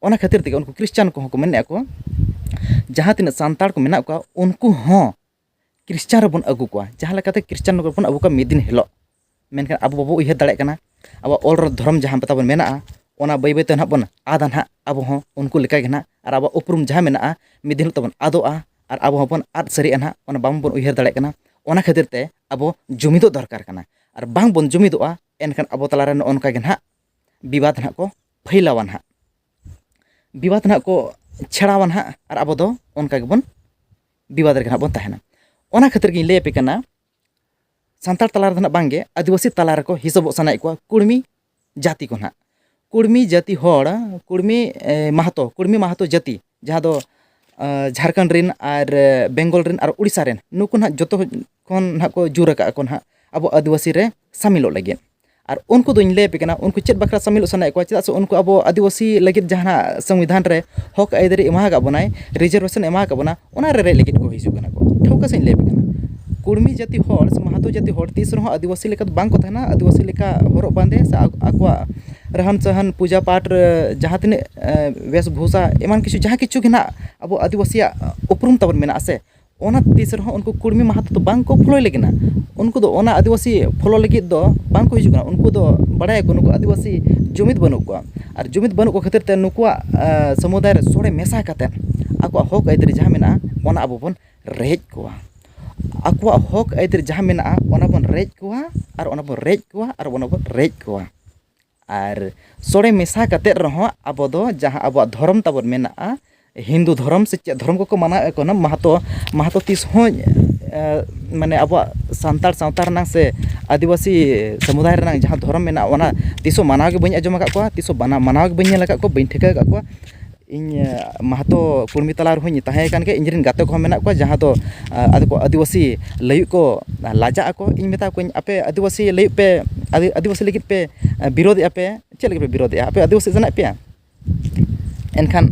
ᱚᱱᱟ ᱠᱷᱟᱹᱛᱤᱨ ᱛᱮᱜᱮ ᱩᱱᱠᱩ ᱠᱷᱨᱤᱥᱪᱟᱱ ᱠᱚᱦᱚᱸ ᱠᱚ ᱢᱮᱱᱮᱫᱼᱟ ᱠᱚ, ᱡᱟᱦᱟᱸ ᱛᱤᱱᱟᱹᱜ ᱥᱟᱱᱛᱟᱲ ᱠᱚ ᱢᱮᱱᱟᱜ ᱠᱚᱣᱟ, ᱩᱱᱠᱩ ᱦᱚᱸ ᱠᱷᱨᱤᱥᱪᱟᱱ ᱨᱮᱵᱚᱱ ᱟᱹᱜᱩ ᱠᱚᱣᱟ, ᱡᱟᱦᱟᱸ ᱞᱮᱠᱟᱛᱮ ᱠᱷᱨᱤᱥᱪᱟᱱ ᱨᱮᱵᱚᱱ ᱟᱹᱜᱩ ᱠᱚᱣᱟ ᱢᱤᱫ ᱫᱤᱱ ᱦᱤᱞᱳᱜ᱾ ᱢᱮᱱᱠᱷᱟᱱ ᱟᱵᱚ ᱵᱟᱵᱚ ᱩᱭᱦᱟᱹᱨ ᱫᱟᱲᱮᱭᱟᱜ ᱠᱟᱱᱟ, ᱟᱵᱚᱣᱟᱜ ᱚᱞ ᱫᱷᱚᱨᱚᱢ ᱡᱟᱦᱟᱸ ᱛᱟᱵᱚᱱ ᱢᱮᱱᱟᱜᱼᱟ, ᱚᱱᱟ ᱵᱟᱹᱭ ᱵᱟᱹᱭᱛᱮ ᱱᱟᱦᱟᱜ ᱵᱚᱱ ᱟᱫᱟ ᱱᱟᱦᱟᱜ, ᱟᱵᱚ ᱦᱚᱸ ᱩᱱᱠᱩ ᱞᱮᱠᱟᱜᱮ ᱱᱟᱦᱟᱜ, ᱟᱨ ᱟᱵᱚᱣᱟᱜ ᱩᱯᱨᱩᱢ ᱡᱟᱦᱟᱸ ᱢᱮᱱᱟᱜᱼᱟ, ᱢᱤᱫ ᱫᱤᱱ ᱦᱤᱞᱳᱜ ᱛᱟᱵᱚᱱ ᱟᱫᱚᱜᱼᱟ, ᱟᱨ ᱟᱵᱚ ᱦᱚᱸᱵᱚᱱ ᱟᱫ ᱥᱟᱹᱨᱤᱜᱼᱟ ᱱᱟᱦᱟᱜ, ᱚᱱᱟ ᱵᱟᱝᱵᱚᱱ ᱩᱭᱦᱟᱹᱨ ᱫᱟᱲᱮᱭᱟᱜ ᱠᱟᱱᱟ᱾ ᱚᱱᱟ ᱠᱷᱟᱹᱛᱤᱨ ᱛᱮ ᱟᱵᱚ ᱡᱩᱢᱤᱫᱚᱜ ᱫᱚᱨᱠᱟᱨ ᱠᱟᱱᱟ, ᱟᱨ ᱵᱟᱝ ᱵᱚᱱ ᱡᱩᱢᱤᱫᱚᱜᱼᱟ, ᱮᱱᱠᱷᱟᱱ ᱟᱵᱚ ᱛᱟᱞᱟᱨᱮ ᱱᱚᱜᱼᱚ ᱱᱚᱝᱠᱟ ᱜᱮ ᱱᱟᱦᱟᱜ ᱵᱤᱵᱟᱫ ᱱᱟᱦᱟᱜ ᱠᱚ ᱯᱷᱟᱹᱭᱞᱟᱣᱟ ᱱᱟᱦᱟᱜ, ᱵᱤᱵᱟᱫ ᱱᱟᱦᱟᱜ ᱠᱚ ᱪᱷᱮᱲᱟᱣᱟ ᱱᱟᱦᱟᱜ, ᱟᱨ ᱟᱵᱚ ᱫᱚ ᱚᱱᱠᱟ ᱜᱮᱵᱚᱱ ᱵᱤᱵᱟᱫ ᱨᱮᱜᱮ ᱱᱟᱦᱟᱜ ᱵᱚᱱ ᱛᱟᱦᱮᱱᱟ᱾ ᱚᱱᱟ ᱠᱷᱟᱹᱛᱤᱨ ᱜᱤᱧ ᱞᱟᱹᱭ ᱟᱯᱮ ᱠᱟᱱᱟ, ᱥᱟᱱᱛᱟᱲ ᱛᱟᱞᱟ ᱨᱮᱫᱚ ᱱᱟᱦᱟᱜ ᱵᱟᱝᱜᱮ, ᱟᱹᱫᱤᱵᱟᱹᱥᱤ ᱛᱟᱞᱟ ᱨᱮᱠᱚ ᱦᱤᱥᱟᱹᱵᱚᱜ ᱥᱟᱱᱟᱭᱮᱫ ᱠᱚᱣᱟ ᱠᱩᱲᱢᱤ ᱡᱟᱹᱛᱤ ᱠᱚ ᱱᱟᱦᱟᱜ᱾ ᱠᱩᱲᱢᱤ ᱡᱟᱹᱛᱤ ᱦᱚᱲ, ᱠᱩᱲᱢᱤ, ᱮ, ᱢᱟᱦᱟᱛᱚ, ᱠᱩᱲᱢᱤ ᱢᱟᱦᱟᱛᱚ ᱡᱟᱹᱛᱤ, ᱡᱟᱦᱟᱸ ᱫᱚ, ᱮ, ᱡᱷᱟᱲᱠᱷᱚᱸᱰ ᱨᱮᱱ ᱟᱨ, ᱮ, ᱵᱮᱝᱜᱚᱞ ᱨᱮᱱ ᱟᱨ ᱩᱲᱤᱥᱥᱟ ᱨᱮᱱ, ᱱᱩᱠᱩ ᱱᱟᱦᱟᱜ ᱡᱚᱛᱚ ᱠᱷᱚᱱ ᱱᱟᱦᱟᱜ ᱠᱚ ᱡᱳᱨ ᱟᱠᱟᱫ ᱟᱠᱚ ᱱᱟᱦᱟᱜ ᱟᱵᱚ ᱟᱹᱫᱤᱵᱟᱹᱥᱤ ᱨᱮ ᱥᱟᱢᱤᱞᱚᱜ ᱞᱟᱹᱜᱤᱫ᱾ ᱟᱨ ᱩᱱᱠᱩ ᱫᱚᱧ ᱞᱟᱹᱭ ᱟᱯᱮ ᱠᱟᱱᱟ, ᱩᱱᱠᱩ ᱪᱮᱫ ᱵᱟᱠᱷᱨᱟ ᱥᱟᱢᱤᱞᱚᱜ ᱥᱟᱱᱟᱭᱮᱫ ᱠᱚᱣᱟ? ᱪᱮᱫᱟᱜ ᱥᱮ ᱩᱱᱠᱩ ᱟᱵᱚ ᱟᱹᱫᱤᱵᱟᱹᱥᱤ ᱞᱟᱹᱜᱤᱫ ᱡᱟᱦᱟᱱᱟᱜ ᱥᱚᱝᱵᱤᱫᱷᱟᱱ ᱨᱮ ᱦᱚᱠ ᱟᱹᱭᱫᱟᱹᱨᱤ ᱮᱢᱟ ᱟᱠᱟᱫ ᱵᱚᱱᱟᱭ, ᱨᱤᱡᱟᱨᱵᱷᱮᱥᱚᱱ ᱮᱢᱟ ᱟᱠᱟᱫ ᱵᱚᱱᱟ, ᱚᱱᱟ ᱨᱮ ᱨᱮᱡ ᱞᱟᱹᱜᱤᱫ ᱠᱚ ᱦᱤᱡᱩᱜ ᱠᱟᱱᱟ ᱠᱚ᱾ ᱴᱷᱟᱹᱣᱠᱟᱹ ᱥᱟᱺᱦᱤᱡ ᱞᱟᱹᱭ ᱟᱯᱮ ᱠᱟᱱᱟ, ᱠᱩᱲᱢᱤ ᱡᱟᱹᱛᱤ ᱦᱚᱲ ᱥᱮ ᱢᱟᱦᱟᱛᱚ ᱡᱟᱹᱛᱤ ᱦᱚᱲ ᱛᱤᱥ ᱨᱮᱦᱚᱸ ᱟᱹᱫᱤᱵᱟᱹᱥᱤ ᱞᱮᱠᱟ ᱫᱚ ᱵᱟᱝ ᱠᱚ ᱛᱟᱦᱮᱱᱟ᱾ ᱟᱹᱫᱤᱵᱟᱹᱥᱤ ᱞᱮᱠᱟ ᱦᱚᱨᱚᱜ ᱵᱟᱸᱫᱮ ᱥᱮ ᱟᱠ-, ᱟᱠᱚᱣᱟᱜ ᱨᱟᱦᱟᱱ ᱥᱟᱦᱟᱱ, ᱯᱩᱡᱟ ᱯᱟᱴ ᱨᱮ ᱡᱟᱦᱟᱸ ᱛᱤᱱᱟᱹᱜ, ᱮ, ᱵᱮᱥᱵᱷᱩᱥᱟ ᱮᱢᱟᱱ ᱠᱤᱪᱷᱩ, ᱡᱟᱦᱟᱸ ᱠᱤᱪᱷᱩ ᱜᱮ ᱱᱟᱜ ᱟᱵᱚ ᱟᱹᱫᱤᱵᱟᱹᱥᱤᱭᱟᱜ ᱩᱯᱨᱩᱢ ᱛᱟᱵᱚᱱ ᱢᱮᱱᱟᱜᱼᱟ ᱥᱮ, ᱚᱱᱟ ᱛᱤᱥ ᱨᱮᱦᱚᱸ ᱩᱱᱠᱩ ᱠᱩᱲᱢᱤ ᱢᱟᱦᱟᱛᱚ ᱫᱚ ᱵᱟᱝ ᱠᱚ ᱯᱷᱚᱞᱳᱭ ᱞᱟᱹᱜᱤᱫ ᱱᱟ᱾ ᱩᱱᱠᱩ ᱫᱚ ᱚᱱᱟ ᱟᱹᱫᱤᱵᱟᱹᱥᱤ ᱯᱷᱚᱞᱳ ᱞᱟᱹᱜᱤᱫ ᱫᱚ ᱵᱟᱝ ᱠᱚ ᱦᱤᱡᱩᱜ ᱠᱟᱱᱟ᱾ ᱩᱱᱠᱩ ᱫᱚ ᱵᱟᱲᱟᱭᱟᱠᱚ ᱱᱩᱠᱩ ᱟᱹᱫᱤᱵᱟᱹᱥᱤ ᱡᱩᱢᱤᱫ ᱵᱟᱹᱱᱩᱜ ᱠᱚᱣᱟ, ᱟᱨ ᱡᱩᱢᱤᱫ ᱵᱟᱹᱱᱩᱜ ᱠᱚ ᱠᱷᱟᱹᱛᱤᱨ ᱛᱮ ᱱᱩᱠᱩᱣᱟᱜ, ᱮ, ᱥᱚᱢᱩᱫᱟᱭ ᱨᱮ ᱥᱚᱲᱮ ᱢᱮᱥᱟ ᱠᱟᱛᱮᱫ ᱟᱠᱚᱣᱟᱜ ᱦᱚᱠ ᱟᱹᱭᱫᱟᱹᱨᱤ ᱡᱟᱦᱟᱸ ᱢᱮᱱᱟᱜᱼᱟ, ᱚᱱᱟ ᱟᱵᱚ ᱵᱚᱱ ᱨᱮᱡ ᱠᱚᱣᱟ᱾ ᱟᱠᱚᱣᱟᱜ ᱦᱚᱠ ᱟᱹᱭᱫᱟᱹᱨᱤ ᱡᱟᱦᱟᱸ ᱢᱮᱱᱟᱜᱼᱟ, ᱚᱱᱟ ᱵᱚᱱ ᱨᱮᱡ ᱠᱚᱣᱟ, ᱟᱨ ᱚᱱᱟ ᱵᱚᱱ ᱨᱮᱡ ᱠᱚᱣᱟ, ᱟᱨ ᱚᱱᱟ ᱵᱚᱱ ᱨᱮᱡ ᱠᱚᱣᱟ᱾ ᱟᱨ ᱥᱚᱲᱮ ᱢᱮᱥᱟ ᱠᱟᱛᱮᱫ ᱨᱮᱦᱚᱸ ᱟᱵᱚ ᱫᱚ ᱡᱟᱦᱟᱸ ᱟᱵᱚᱣᱟᱜ ᱫᱷᱚᱨᱚᱢ ᱛᱟᱵᱚᱱ ᱢᱮᱱᱟᱜᱼᱟ, ᱦᱤᱱᱫᱩ ᱫᱷᱚᱨᱚᱢ ᱥᱮ ᱪᱮᱫ ᱫᱷᱚᱨᱚᱢ ᱠᱚᱠᱚ ᱢᱟᱱᱟᱣᱮᱫ ᱠᱚ ᱱᱟ, ᱢᱟᱦᱟᱛᱚ, ᱢᱟᱦᱟᱛᱚ ᱛᱤᱥ ᱦᱚᱸ ᱢᱟᱱᱮ ᱟᱵᱚᱣᱟᱜ ᱥᱟᱱᱛᱟᱲ ᱥᱟᱶᱛᱟ ᱨᱮᱱᱟᱜ ᱥᱮ ᱟᱹᱫᱤᱵᱟᱹᱥᱤ ᱥᱚᱢᱩᱫᱟᱭ ᱨᱮᱱᱟᱜ ᱡᱟᱦᱟᱸ ᱫᱷᱚᱨᱚᱢ ᱢᱮᱱᱟᱜᱼᱟ, ᱚᱱᱟ ᱛᱤᱥ ᱦᱚᱸ ᱢᱟᱱᱟᱣ ᱜᱮ ᱵᱟᱹᱧ ᱟᱸᱡᱚᱢ ᱟᱠᱟᱫ ᱠᱚᱣᱟ, ᱛᱤᱥ ᱦᱚᱸ ᱵᱟᱱᱟ-, ᱢᱟᱱᱟᱣ ᱜᱮ ᱵᱟᱹᱧ ᱧᱮᱞ ᱟᱠᱟᱫ ᱠᱚᱣᱟ, ᱵᱟᱹᱧ ᱴᱷᱤᱠᱟᱹ ᱟᱠᱟᱫ ᱠᱚᱣᱟ᱾ ᱤᱧ ᱢᱟᱦᱟᱛᱚ ᱠᱩᱲᱢᱤ ᱛᱟᱞᱟ ᱨᱮᱦᱚᱸᱧ ᱛᱟᱦᱮᱸ ᱠᱟᱱ ᱜᱮᱭᱟ, ᱤᱧ ᱨᱮᱱ ᱜᱟᱛᱮ ᱠᱚᱦᱚᱸ ᱢᱮᱱᱟᱜ ᱠᱚᱣᱟ ᱡᱟᱦᱟᱸ ᱫᱚ ᱟᱫᱚ ᱠᱚ ᱟᱹᱫᱤᱵᱟᱹᱥᱤ ᱞᱟᱹᱭᱩᱜ ᱠᱚ ᱞᱟᱡᱟᱜ ᱟᱠᱚ᱾ ᱤᱧ ᱢᱮᱛᱟ ᱠᱚᱣᱟᱧ, ᱟᱯᱮ ᱟᱹᱫᱤᱵᱟᱹᱥᱤ ᱞᱟᱹᱭᱩᱜ ᱯᱮ, ᱟᱹᱫᱤ- ᱟᱹᱫᱤᱵᱟᱹᱥᱤ ᱞᱟᱹᱜᱤᱫ ᱯᱮ ᱵᱤᱨᱳᱫᱮᱜᱼᱟ ᱯᱮ, ᱪᱮᱫ ᱞᱟᱹᱜᱤᱫ ᱯᱮ ᱵᱤᱨᱳᱫᱮᱜᱼᱟ? ᱟᱯᱮ ᱟᱹᱫᱤᱵᱟᱹᱥᱤ ᱥᱟᱱᱟᱭᱮᱫ ᱯᱮᱭᱟ? ᱮᱱᱠᱷᱟᱱ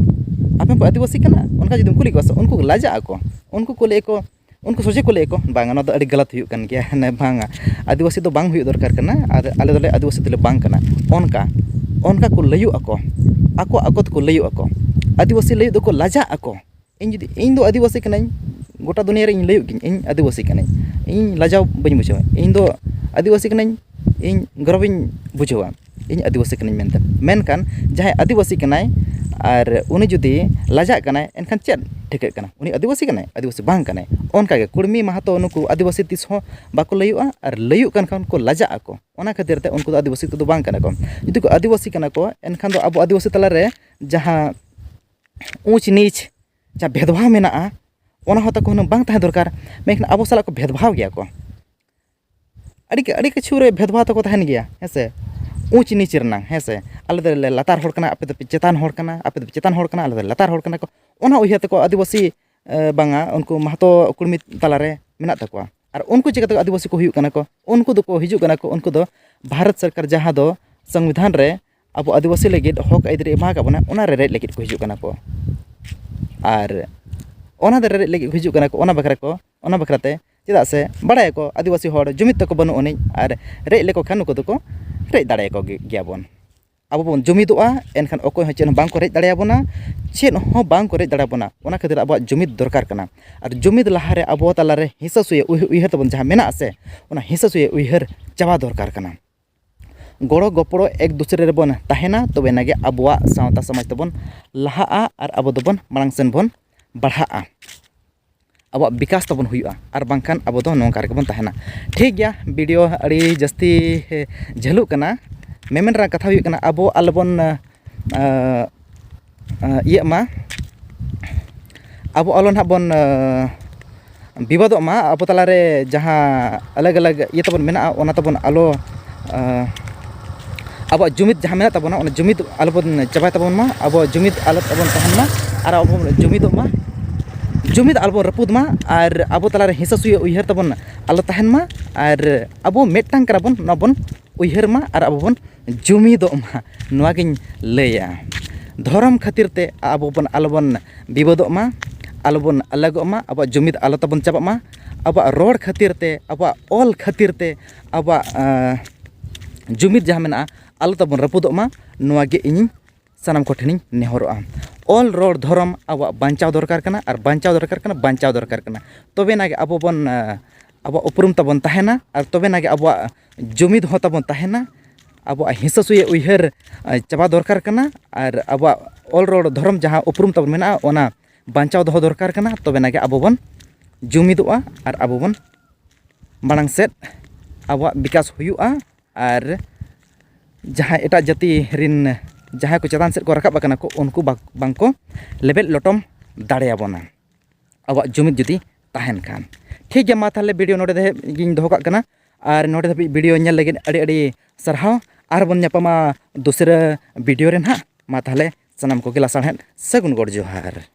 ᱟᱯᱮ ᱯᱮ ᱟᱹᱫᱤᱵᱟᱹᱥᱤ ᱠᱟᱱᱟ? ᱚᱱᱠᱟ ᱡᱩᱫᱤᱢ ᱠᱩᱞᱤ ᱠᱚᱣᱟ ᱥᱮ, ᱩᱱᱠᱩ ᱞᱟᱡᱟᱜ ᱟᱠᱚ᱾ ᱩᱱᱠᱩ ᱠᱚ ᱞᱟᱹᱭ ᱟᱠᱚ, ᱩᱱᱠᱩ ᱥᱚᱡᱷᱮ ᱠᱚ ᱞᱟᱹᱭ ᱟᱠᱚ, ᱵᱟᱝᱟ, ᱱᱚᱣᱟ ᱫᱚ ᱟᱹᱰᱤ ᱜᱟᱞᱟᱛ ᱦᱩᱭᱩᱜ ᱠᱟᱱ ᱜᱮᱭᱟ, ᱦᱟᱱᱮ ᱵᱟᱝᱟ, ᱟᱹᱫᱤᱵᱟᱹᱥᱤ ᱫᱚ ᱵᱟᱝ ᱦᱩᱭᱩᱜ ᱫᱚᱨᱠᱟᱨ ᱠᱟᱱᱟ, ᱟᱨ ᱟᱞᱮ ᱫᱚᱞᱮ ᱟᱹᱫᱤᱵᱟᱹᱥᱤ ᱫᱚᱞᱮ ᱵᱟᱝ ᱠᱟᱱᱟ᱾ ᱚᱱᱠᱟ, ᱚᱱᱠᱟ ᱠᱚ ᱞᱟᱹᱭᱩᱜ ᱟᱠᱚ, ᱟᱠᱚ ᱟᱠᱚ ᱛᱮᱠᱚ ᱞᱟᱹᱭᱩᱜ ᱟᱠᱚ᱾ ᱟᱹᱫᱤᱵᱟᱹᱥᱤ ᱞᱟᱹᱭᱩᱜ ᱫᱚᱠᱚ ᱞᱟᱡᱟᱜ ᱟᱠᱚ᱾ ᱤᱧ ᱡᱩᱫᱤ, ᱤᱧ ᱫᱚ ᱟᱹᱫᱤᱵᱟᱹᱥᱤ ᱠᱟᱹᱱᱟᱹᱧ, ᱜᱚᱴᱟ ᱫᱩᱱᱤᱭᱟᱹ ᱨᱮ ᱤᱧ ᱞᱟᱹᱭᱩᱜ ᱜᱤᱧ, ᱤᱧ ᱟᱹᱫᱤᱵᱟᱹᱥᱤ ᱠᱟᱹᱱᱟᱹᱧ, ᱤᱧ ᱞᱟᱡᱟᱣ ᱵᱟᱹᱧ ᱵᱩᱡᱷᱟᱹᱣᱟ᱾ ᱤᱧ ᱫᱚ ᱟᱹᱫᱤᱵᱟᱹᱥᱤ ᱠᱟᱹᱱᱟᱹᱧ, ᱤᱧ ᱜᱚᱨᱚᱵᱤᱧ ᱵᱩᱡᱷᱟᱹᱣᱟ, ᱤᱧ ᱟᱹᱫᱤᱵᱟᱹᱥᱤ ᱠᱟᱹᱱᱟᱹᱧ ᱢᱮᱱᱛᱮ᱾ ᱢᱮᱱᱠᱷᱟᱱ ᱡᱟᱦᱟᱸᱭ ᱟᱹᱫᱤᱵᱟᱹᱥᱤ ᱠᱟᱱᱟᱭ ᱟᱨ ᱩᱱᱤ ᱡᱩᱫᱤ ᱞᱟᱡᱟᱜ ᱠᱟᱱᱟᱭ, ᱮᱱᱠᱷᱟᱱ ᱪᱮᱫ ᱴᱷᱤᱠᱟᱹᱜ ᱠᱟᱱᱟ? ᱩᱱᱤ ᱟᱹᱫᱤᱵᱟᱹᱥᱤ ᱠᱟᱱᱟᱭ, ᱟᱹᱫᱤᱵᱟᱹᱥᱤ ᱵᱟᱝ ᱠᱟᱱᱟᱭ᱾ ᱚᱱᱠᱟᱜᱮ ᱠᱩᱲᱢᱤ ᱢᱟᱦᱟᱛᱚ ᱱᱩᱠᱩ ᱟᱹᱫᱤᱵᱟᱹᱥᱤ ᱛᱤᱥ ᱦᱚᱸ ᱵᱟᱠᱚ ᱞᱟᱹᱭᱩᱜᱼᱟ, ᱟᱨ ᱞᱟᱹᱭᱩᱜ ᱠᱟᱱ ᱠᱷᱟᱱ ᱠᱚ ᱞᱟᱡᱟᱜ ᱟᱠᱚ᱾ ᱚᱱᱟ ᱠᱷᱟᱹᱛᱤᱨ ᱛᱮ ᱩᱱᱠᱩ ᱫᱚ ᱟᱹᱫᱤᱵᱟᱹᱥᱤ ᱠᱚᱫᱚ ᱵᱟᱝ ᱠᱟᱱᱟ ᱠᱚ᱾ ᱡᱩᱫᱤ ᱠᱚ ᱟᱹᱫᱤᱵᱟᱹᱥᱤ ᱠᱟᱱᱟ ᱠᱚ, ᱮᱱᱠᱷᱟᱱ ᱫᱚ ᱟᱵᱚ ᱟᱹᱫᱤᱵᱟᱹᱥᱤ ᱛᱟᱞᱟᱨᱮ ᱡᱟᱦᱟᱸ ᱩᱪ ᱱᱤᱪ, ᱡᱟᱦᱟᱸ ᱵᱷᱮᱫᱽᱵᱷᱟᱣ ᱢᱮᱱᱟᱜᱼᱟ, ᱚᱱᱟ ᱦᱚᱸ ᱛᱟᱠᱚ ᱦᱩᱱᱟᱹᱝ ᱵᱟᱝ ᱛᱟᱦᱮᱸ ᱫᱚᱨᱠᱟᱨ᱾ ᱢᱮᱱᱠᱷᱟᱱ ᱟᱵᱚ ᱥᱟᱞᱟᱜ ᱠᱚ ᱵᱷᱮᱫᱽᱵᱷᱟᱣ ᱜᱮᱭᱟ ᱠᱚ᱾ ᱟᱹᱰᱤ, ᱟᱹᱰᱤ ᱠᱤᱪᱷᱩ ᱨᱮ ᱵᱷᱮᱫᱽᱵᱷᱟᱣ ᱛᱟᱠᱚ ᱛᱟᱦᱮᱱ ᱜᱮᱭᱟ, ᱦᱮᱸ ᱥᱮ? ᱩᱪ ᱱᱤᱪ ᱨᱮᱱᱟᱝ, ᱦᱮᱸ ᱥᱮ? ᱟᱞᱮ ᱫᱚᱞᱮ ᱞᱟᱛᱟᱨ ᱦᱚᱲ ᱠᱟᱱᱟ, ᱟᱯᱮ ᱫᱚᱯᱮ ᱪᱮᱛᱟᱱ ᱦᱚᱲ ᱠᱟᱱᱟ, ᱟᱯᱮ ᱫᱚᱯᱮ ᱪᱮᱛᱟᱱ ᱦᱚᱲ ᱠᱟᱱᱟ, ᱟᱞᱮ ᱫᱚᱞᱮ ᱞᱟᱛᱟᱨ ᱦᱚᱲ ᱠᱟᱱᱟ ᱠᱚ᱾ ᱚᱱᱟ ᱩᱭᱦᱟᱹᱨ ᱛᱮᱠᱚ ᱟᱹᱫᱤᱵᱟᱹᱥᱤ, ᱮ, ᱵᱟᱝᱟ, ᱩᱱᱠᱩ ᱢᱟᱦᱟᱛᱚ ᱠᱩᱲᱢᱤ ᱛᱟᱞᱟᱨᱮ ᱢᱮᱱᱟᱜ ᱛᱟᱠᱚᱣᱟ᱾ ᱟᱨ ᱩᱱᱠᱩ ᱪᱤᱠᱟᱹᱛᱮ ᱟᱹᱫᱤᱵᱟᱹᱥᱤ ᱠᱚ ᱦᱩᱭᱩᱜ ᱠᱟᱱᱟ ᱠᱚ? ᱩᱱᱠᱩ ᱫᱚᱠᱚ ᱦᱤᱡᱩᱜ ᱠᱟᱱᱟ ᱠᱚ, ᱩᱱᱠᱩ ᱫᱚ ᱵᱷᱟᱨᱚᱛ ᱥᱚᱨᱠᱟᱨ ᱡᱟᱦᱟᱸ ᱫᱚ ᱥᱚᱝᱵᱤᱫᱷᱟᱱ ᱨᱮ ᱟᱵᱚ ᱟᱹᱫᱤᱵᱟᱹᱥᱤ ᱞᱟᱹᱜᱤᱫ ᱦᱚᱠ ᱟᱹᱭᱫᱟᱹᱨᱤ ᱮᱢᱟ ᱟᱠᱟᱫ ᱵᱚᱱᱟ, ᱚᱱᱟ ᱨᱮ ᱨᱮᱡ ᱞᱟᱹᱜᱤᱫ ᱠᱚ ᱦᱤᱡᱩᱜ ᱠᱟᱱᱟ ᱠᱚ᱾ ᱟᱨ ᱚᱱᱟ ᱫᱚ ᱨᱮᱡ ᱞᱟᱹᱜᱤᱫ ᱠᱚ ᱦᱤᱡᱩᱜ ᱠᱟᱱᱟ ᱠᱚ, ᱚᱱᱟ ᱵᱟᱠᱷᱨᱟ ᱠᱚ, ᱚᱱᱟ ᱵᱟᱠᱷᱨᱟ ᱛᱮ, ᱪᱮᱫᱟᱜ ᱥᱮ ᱵᱟᱲᱟᱭᱟᱠᱚ ᱟᱹᱫᱤᱵᱟᱹᱥᱤ ᱦᱚᱲ ᱡᱩᱢᱤᱫ ᱛᱟᱠᱚ ᱵᱟᱹᱱᱩᱜ ᱟᱹᱱᱤᱡ, ᱟᱨ ᱨᱮᱡ ᱞᱮᱠᱚ ᱠᱷᱟᱱ ᱱᱩᱠᱩ ᱫᱚᱠᱚ ᱨᱮᱡ ᱫᱟᱲᱮᱭᱟᱠᱚ ᱜᱮ-, ᱜᱮᱭᱟ ᱵᱚᱱ᱾ ᱟᱵᱚ ᱵᱚᱱ ᱡᱩᱢᱤᱫᱚᱜᱼᱟ, ᱮᱱᱠᱷᱟᱱ ᱚᱠᱚᱭ ᱦᱚᱸ ᱪᱮᱫ ᱦᱚᱸ ᱵᱟᱝ ᱠᱚ ᱨᱮᱡ ᱫᱟᱲᱮᱭᱟᱵᱚᱱᱟ, ᱪᱮᱫ ᱦᱚᱸ ᱵᱟᱝ ᱠᱚ ᱨᱮᱡ ᱫᱟᱲᱮᱭᱟᱵᱚᱱᱟ᱾ ᱚᱱᱟ ᱠᱷᱟᱹᱛᱤᱨ ᱟᱵᱚᱣᱟᱜ ᱡᱩᱢᱤᱫ ᱫᱚᱨᱠᱟᱨ ᱠᱟᱱᱟ᱾ ᱟᱨ ᱡᱩᱢᱤᱫ ᱞᱟᱦᱟᱨᱮ ᱟᱵᱚ ᱛᱟᱞᱟᱨᱮ ᱦᱤᱥᱟᱹ ᱥᱩᱭᱟᱹ ᱩᱭ-, ᱩᱭᱦᱟᱹᱨ ᱛᱟᱵᱚᱱ ᱡᱟᱦᱟᱸ ᱢᱮᱱᱟᱜᱼᱟ ᱥᱮ, ᱚᱱᱟ ᱦᱤᱥᱟᱹ ᱥᱩᱭᱟᱹ ᱩᱭᱦᱟᱹᱨ ᱪᱟᱵᱟ ᱫᱚᱨᱠᱟᱨ ᱠᱟᱱᱟ᱾ ᱜᱚᱲᱚ ᱜᱚᱯᱚᱲᱚ ᱮᱠ ᱫᱩᱥᱨᱮ ᱨᱮᱵᱚᱱ ᱛᱟᱦᱮᱱᱟ, ᱛᱚᱵᱮ ᱮᱱᱟᱜᱮ ᱟᱵᱚᱣᱟᱜ ᱥᱟᱶᱛᱟ ᱥᱚᱢᱟᱡᱽ ᱛᱟᱵᱚᱱ ᱞᱟᱦᱟᱜᱼᱟ ᱟᱨ ᱟᱵᱚ ᱫᱚᱵᱚᱱ ᱢᱟᱲᱟᱝ ᱥᱮᱱ ᱵᱚᱱ ᱵᱟᱲᱦᱟᱜᱼᱟ᱾ ᱟᱵᱚᱣᱟᱜ ᱵᱤᱠᱟᱥ ᱛᱟᱵᱚᱱ ᱦᱩᱭᱩᱜᱼᱟ, ᱟᱨ ᱵᱟᱝᱠᱷᱟᱱ ᱟᱵᱚ ᱫᱚ ᱱᱚᱝᱠᱟ ᱨᱮᱜᱮ ᱵᱚᱱ ᱛᱟᱦᱮᱱᱟ᱾ ᱴᱷᱤᱠ ᱜᱮᱭᱟ, ᱵᱷᱤᱰᱤᱭᱳ ᱟᱹᱰᱤ ᱡᱟᱹᱥᱛᱤ ᱡᱷᱟᱹᱞᱩᱜ ᱠᱟᱱᱟ᱾ ᱢᱮᱢᱮᱱ ᱨᱮᱱᱟᱜ ᱠᱟᱛᱷᱟ ᱦᱩᱭᱩᱜ ᱠᱟᱱᱟ, ᱟᱵᱚ ᱟᱞᱚᱵᱚᱱ, ᱟᱸ, ᱟᱸ, ᱤᱭᱟᱹᱜ ᱢᱟ, ᱟᱵᱚ ᱟᱞᱚ ᱱᱟᱦᱟᱜ ᱵᱚᱱ, ᱟᱸ, ᱵᱤᱵᱟᱫᱚᱜ ᱢᱟ, ᱟᱵᱚ ᱛᱟᱞᱟᱨᱮ ᱡᱟᱦᱟᱸ ᱟᱞᱟᱜᱽ ᱟᱞᱟᱜᱽ ᱤᱭᱟᱹ ᱛᱟᱵᱚᱱ ᱢᱮᱱᱟᱜᱼᱟ, ᱚᱱᱟ ᱛᱟᱵᱚᱱ ᱟᱞᱚ, ᱟᱸ, ᱟᱵᱚᱣᱟᱜ ᱡᱩᱢᱤᱫ ᱡᱟᱦᱟᱸ ᱢᱮᱱᱟᱜ ᱛᱟᱵᱚᱱᱟ, ᱚᱱᱟ ᱡᱩᱢᱤᱫ ᱟᱞᱚᱵᱚᱱ ᱪᱟᱵᱟᱭ ᱛᱟᱵᱚᱱ ᱢᱟ᱾ ᱟᱵᱚ ᱡᱩᱢᱤᱫ ᱟᱞᱚ ᱛᱟᱵᱚᱱ ᱛᱟᱦᱮᱱ ᱢᱟ, ᱟᱨ ᱟᱵᱚ ᱵᱚᱱ ᱡᱩᱢᱤᱫᱚᱜ ᱢᱟ, ᱡᱩᱢᱤᱫ ᱟᱞᱚᱵᱚᱱ ᱨᱟᱹᱯᱩᱫ ᱢᱟ, ᱟᱨ ᱟᱵᱚ ᱛᱟᱞᱟᱨᱮ ᱦᱤᱸᱥᱟᱹ ᱥᱩᱭᱟᱹ ᱩᱭᱦᱟᱹᱨ ᱛᱟᱵᱚᱱ ᱟᱞᱚ ᱛᱟᱦᱮᱱ ᱢᱟ, ᱟᱨ ᱟᱵᱚ ᱢᱤᱫᱴᱟᱝ ᱠᱟᱱᱟ ᱵᱚᱱ, ᱱᱚᱣᱟ ᱵᱚᱱ ᱩᱭᱦᱟᱹᱨ ᱢᱟ, ᱟᱨ ᱟᱵᱚ ᱵᱚᱱ ᱡᱩᱢᱤᱫᱚᱜ ᱢᱟ, ᱱᱚᱣᱟ ᱜᱤᱧ ᱞᱟᱹᱭᱟ᱾ ᱫᱷᱚᱨᱚᱢ ᱠᱷᱟᱹᱛᱤᱨ ᱛᱮ ᱟᱵᱚ ᱵᱚᱱ ᱟᱞᱚᱵᱚᱱ ᱵᱤᱵᱟᱹᱫᱚᱜ ᱢᱟ, ᱟᱞᱚᱵᱚᱱ ᱟᱞᱟᱜᱚᱜ ᱢᱟ, ᱟᱵᱚᱣᱟᱜ ᱡᱩᱢᱤᱫ ᱟᱞᱚ ᱛᱟᱵᱚᱱ ᱪᱟᱵᱟᱜ ᱢᱟ, ᱟᱵᱚᱣᱟᱜ ᱨᱚᱲ ᱠᱷᱟᱹᱛᱤᱨ ᱛᱮ, ᱟᱵᱚᱣᱟᱜ ᱚᱞ ᱠᱷᱟᱹᱛᱤᱨ ᱛᱮ, ᱟᱵᱚᱣᱟᱜ, ᱟᱸ, ᱡᱩᱢᱤᱫ ᱡᱟᱦᱟᱸ ᱢᱮᱱᱟᱜᱼᱟ, ᱟᱞᱚ ᱛᱟᱵᱚᱱ ᱨᱟᱹᱯᱩᱫᱚᱜ ᱢᱟ, ᱱᱚᱣᱟ ᱜᱮ ᱤᱧ ᱥᱟᱱᱟᱢ ᱠᱚᱴᱷᱮᱱᱤᱧ ᱱᱮᱦᱚᱨᱚᱜᱼᱟ᱾ ᱚᱞ, ᱨᱚᱲ, ᱫᱷᱚᱨᱚᱢ ᱟᱵᱚᱣᱟᱜ ᱵᱟᱧᱪᱟᱣ ᱫᱚᱨᱠᱟᱨ ᱠᱟᱱᱟ, ᱟᱨ ᱵᱟᱧᱪᱟᱣ ᱫᱚᱨᱠᱟᱨ ᱠᱟᱱᱟ, ᱵᱟᱧᱪᱟᱣ ᱫᱚᱨᱠᱟᱨ ᱠᱟᱱᱟ᱾ ᱛᱚᱵᱮ ᱮᱱᱟ ᱜᱮ ᱟᱵᱚ ᱵᱚᱱ, ᱟᱸ, ᱟᱵᱚᱣᱟᱜ ᱩᱯᱨᱩᱢ ᱛᱟᱵᱚᱱ ᱛᱟᱦᱮᱱᱟ, ᱟᱨ ᱛᱚᱵᱮ ᱮᱱᱟ ᱜᱮ ᱟᱵᱚᱣᱟᱜ ᱡᱩᱢᱤᱫ ᱦᱚᱸ ᱛᱟᱵᱚᱱ ᱛᱟᱦᱮᱱᱟ᱾ ᱟᱵᱚᱣᱟᱜ ᱦᱤᱸᱥᱟᱹ ᱥᱩᱭᱟᱹ ᱩᱭᱦᱟᱹᱨ, ᱟᱸ, ᱪᱟᱵᱟ ᱫᱚᱨᱠᱟᱨ ᱠᱟᱱᱟ, ᱟᱨ ᱟᱵᱚᱣᱟᱜ ᱚᱞ, ᱨᱚᱲ, ᱫᱷᱚᱨᱚᱢ ᱡᱟᱦᱟᱸ ᱩᱯᱨᱩᱢ ᱛᱟᱵᱚᱱ ᱢᱮᱱᱟᱜᱼᱟ, ᱚᱱᱟ ᱵᱟᱧᱪᱟᱣ ᱫᱚᱦᱚ ᱫᱚᱨᱠᱟᱨ ᱠᱟᱱᱟ᱾ ᱛᱚᱵᱮ ᱮᱱᱟ ᱜᱮ ᱟᱵᱚ ᱵᱚᱱ ᱡᱩᱢᱤᱫᱚᱜᱼᱟ, ᱟᱨ ᱟᱵᱚ ᱵᱚᱱ ᱢᱟᱲᱟᱝ ᱥᱮᱫ ᱟᱵᱚᱣᱟᱜ ᱵᱤᱠᱟᱥ ᱦᱩᱭᱩᱜᱼᱟ, ᱟᱨ ᱡᱟᱦᱟᱸᱭ ᱮᱴᱟᱜ ᱡᱟᱹᱛᱤ ᱨᱤᱱ ᱡᱟᱦᱟᱸᱭ ᱠᱚ ᱪᱮᱛᱟᱱ ᱥᱮᱫ ᱠᱚ ᱨᱟᱠᱟᱵ ᱟᱠᱟᱱᱟ ᱠᱚ, ᱩᱱᱠᱩ ᱵᱟ-, ᱵᱟᱝ ᱠᱚ ᱞᱮᱵᱮᱫ ᱞᱚᱴᱚᱢ ᱫᱟᱲᱮᱭᱟᱵᱚᱱᱟ, ᱟᱵᱚᱣᱟᱜ ᱡᱩᱢᱤᱫ ᱡᱩᱫᱤ ᱛᱟᱦᱮᱱ ᱠᱷᱟᱱ᱾ ᱴᱷᱤᱠ ᱜᱮᱭᱟ, ᱢᱟ ᱛᱟᱦᱚᱞᱮ video ᱱᱚᱰᱮ ᱫᱷᱟᱹᱵᱤᱡ ᱜᱤᱧ ᱫᱚᱦᱚ ᱠᱟᱜ ᱠᱟᱱᱟ, ᱟᱨ ᱱᱚᱰᱮ ᱫᱷᱟᱹᱵᱤᱡ video ᱧᱮᱞ ᱞᱟᱹᱜᱤᱫ ᱟᱹᱰᱤ ᱟᱹᱰᱤ ᱥᱟᱨᱦᱟᱣ᱾ ᱟᱨ ᱵᱚᱱ ᱧᱟᱯᱟᱢᱟ ᱫᱚᱥᱨᱟ video ᱨᱮ ᱱᱟᱦᱟᱜ᱾ ᱢᱟ ᱛᱟᱦᱚᱞᱮ ᱥᱟᱱᱟᱢ ᱠᱚᱜᱮ ᱞᱟᱥᱟᱲᱦᱮᱫ ᱥᱟᱹᱜᱩᱱ ᱜᱚᱰ ᱡᱚᱦᱟᱨ᱾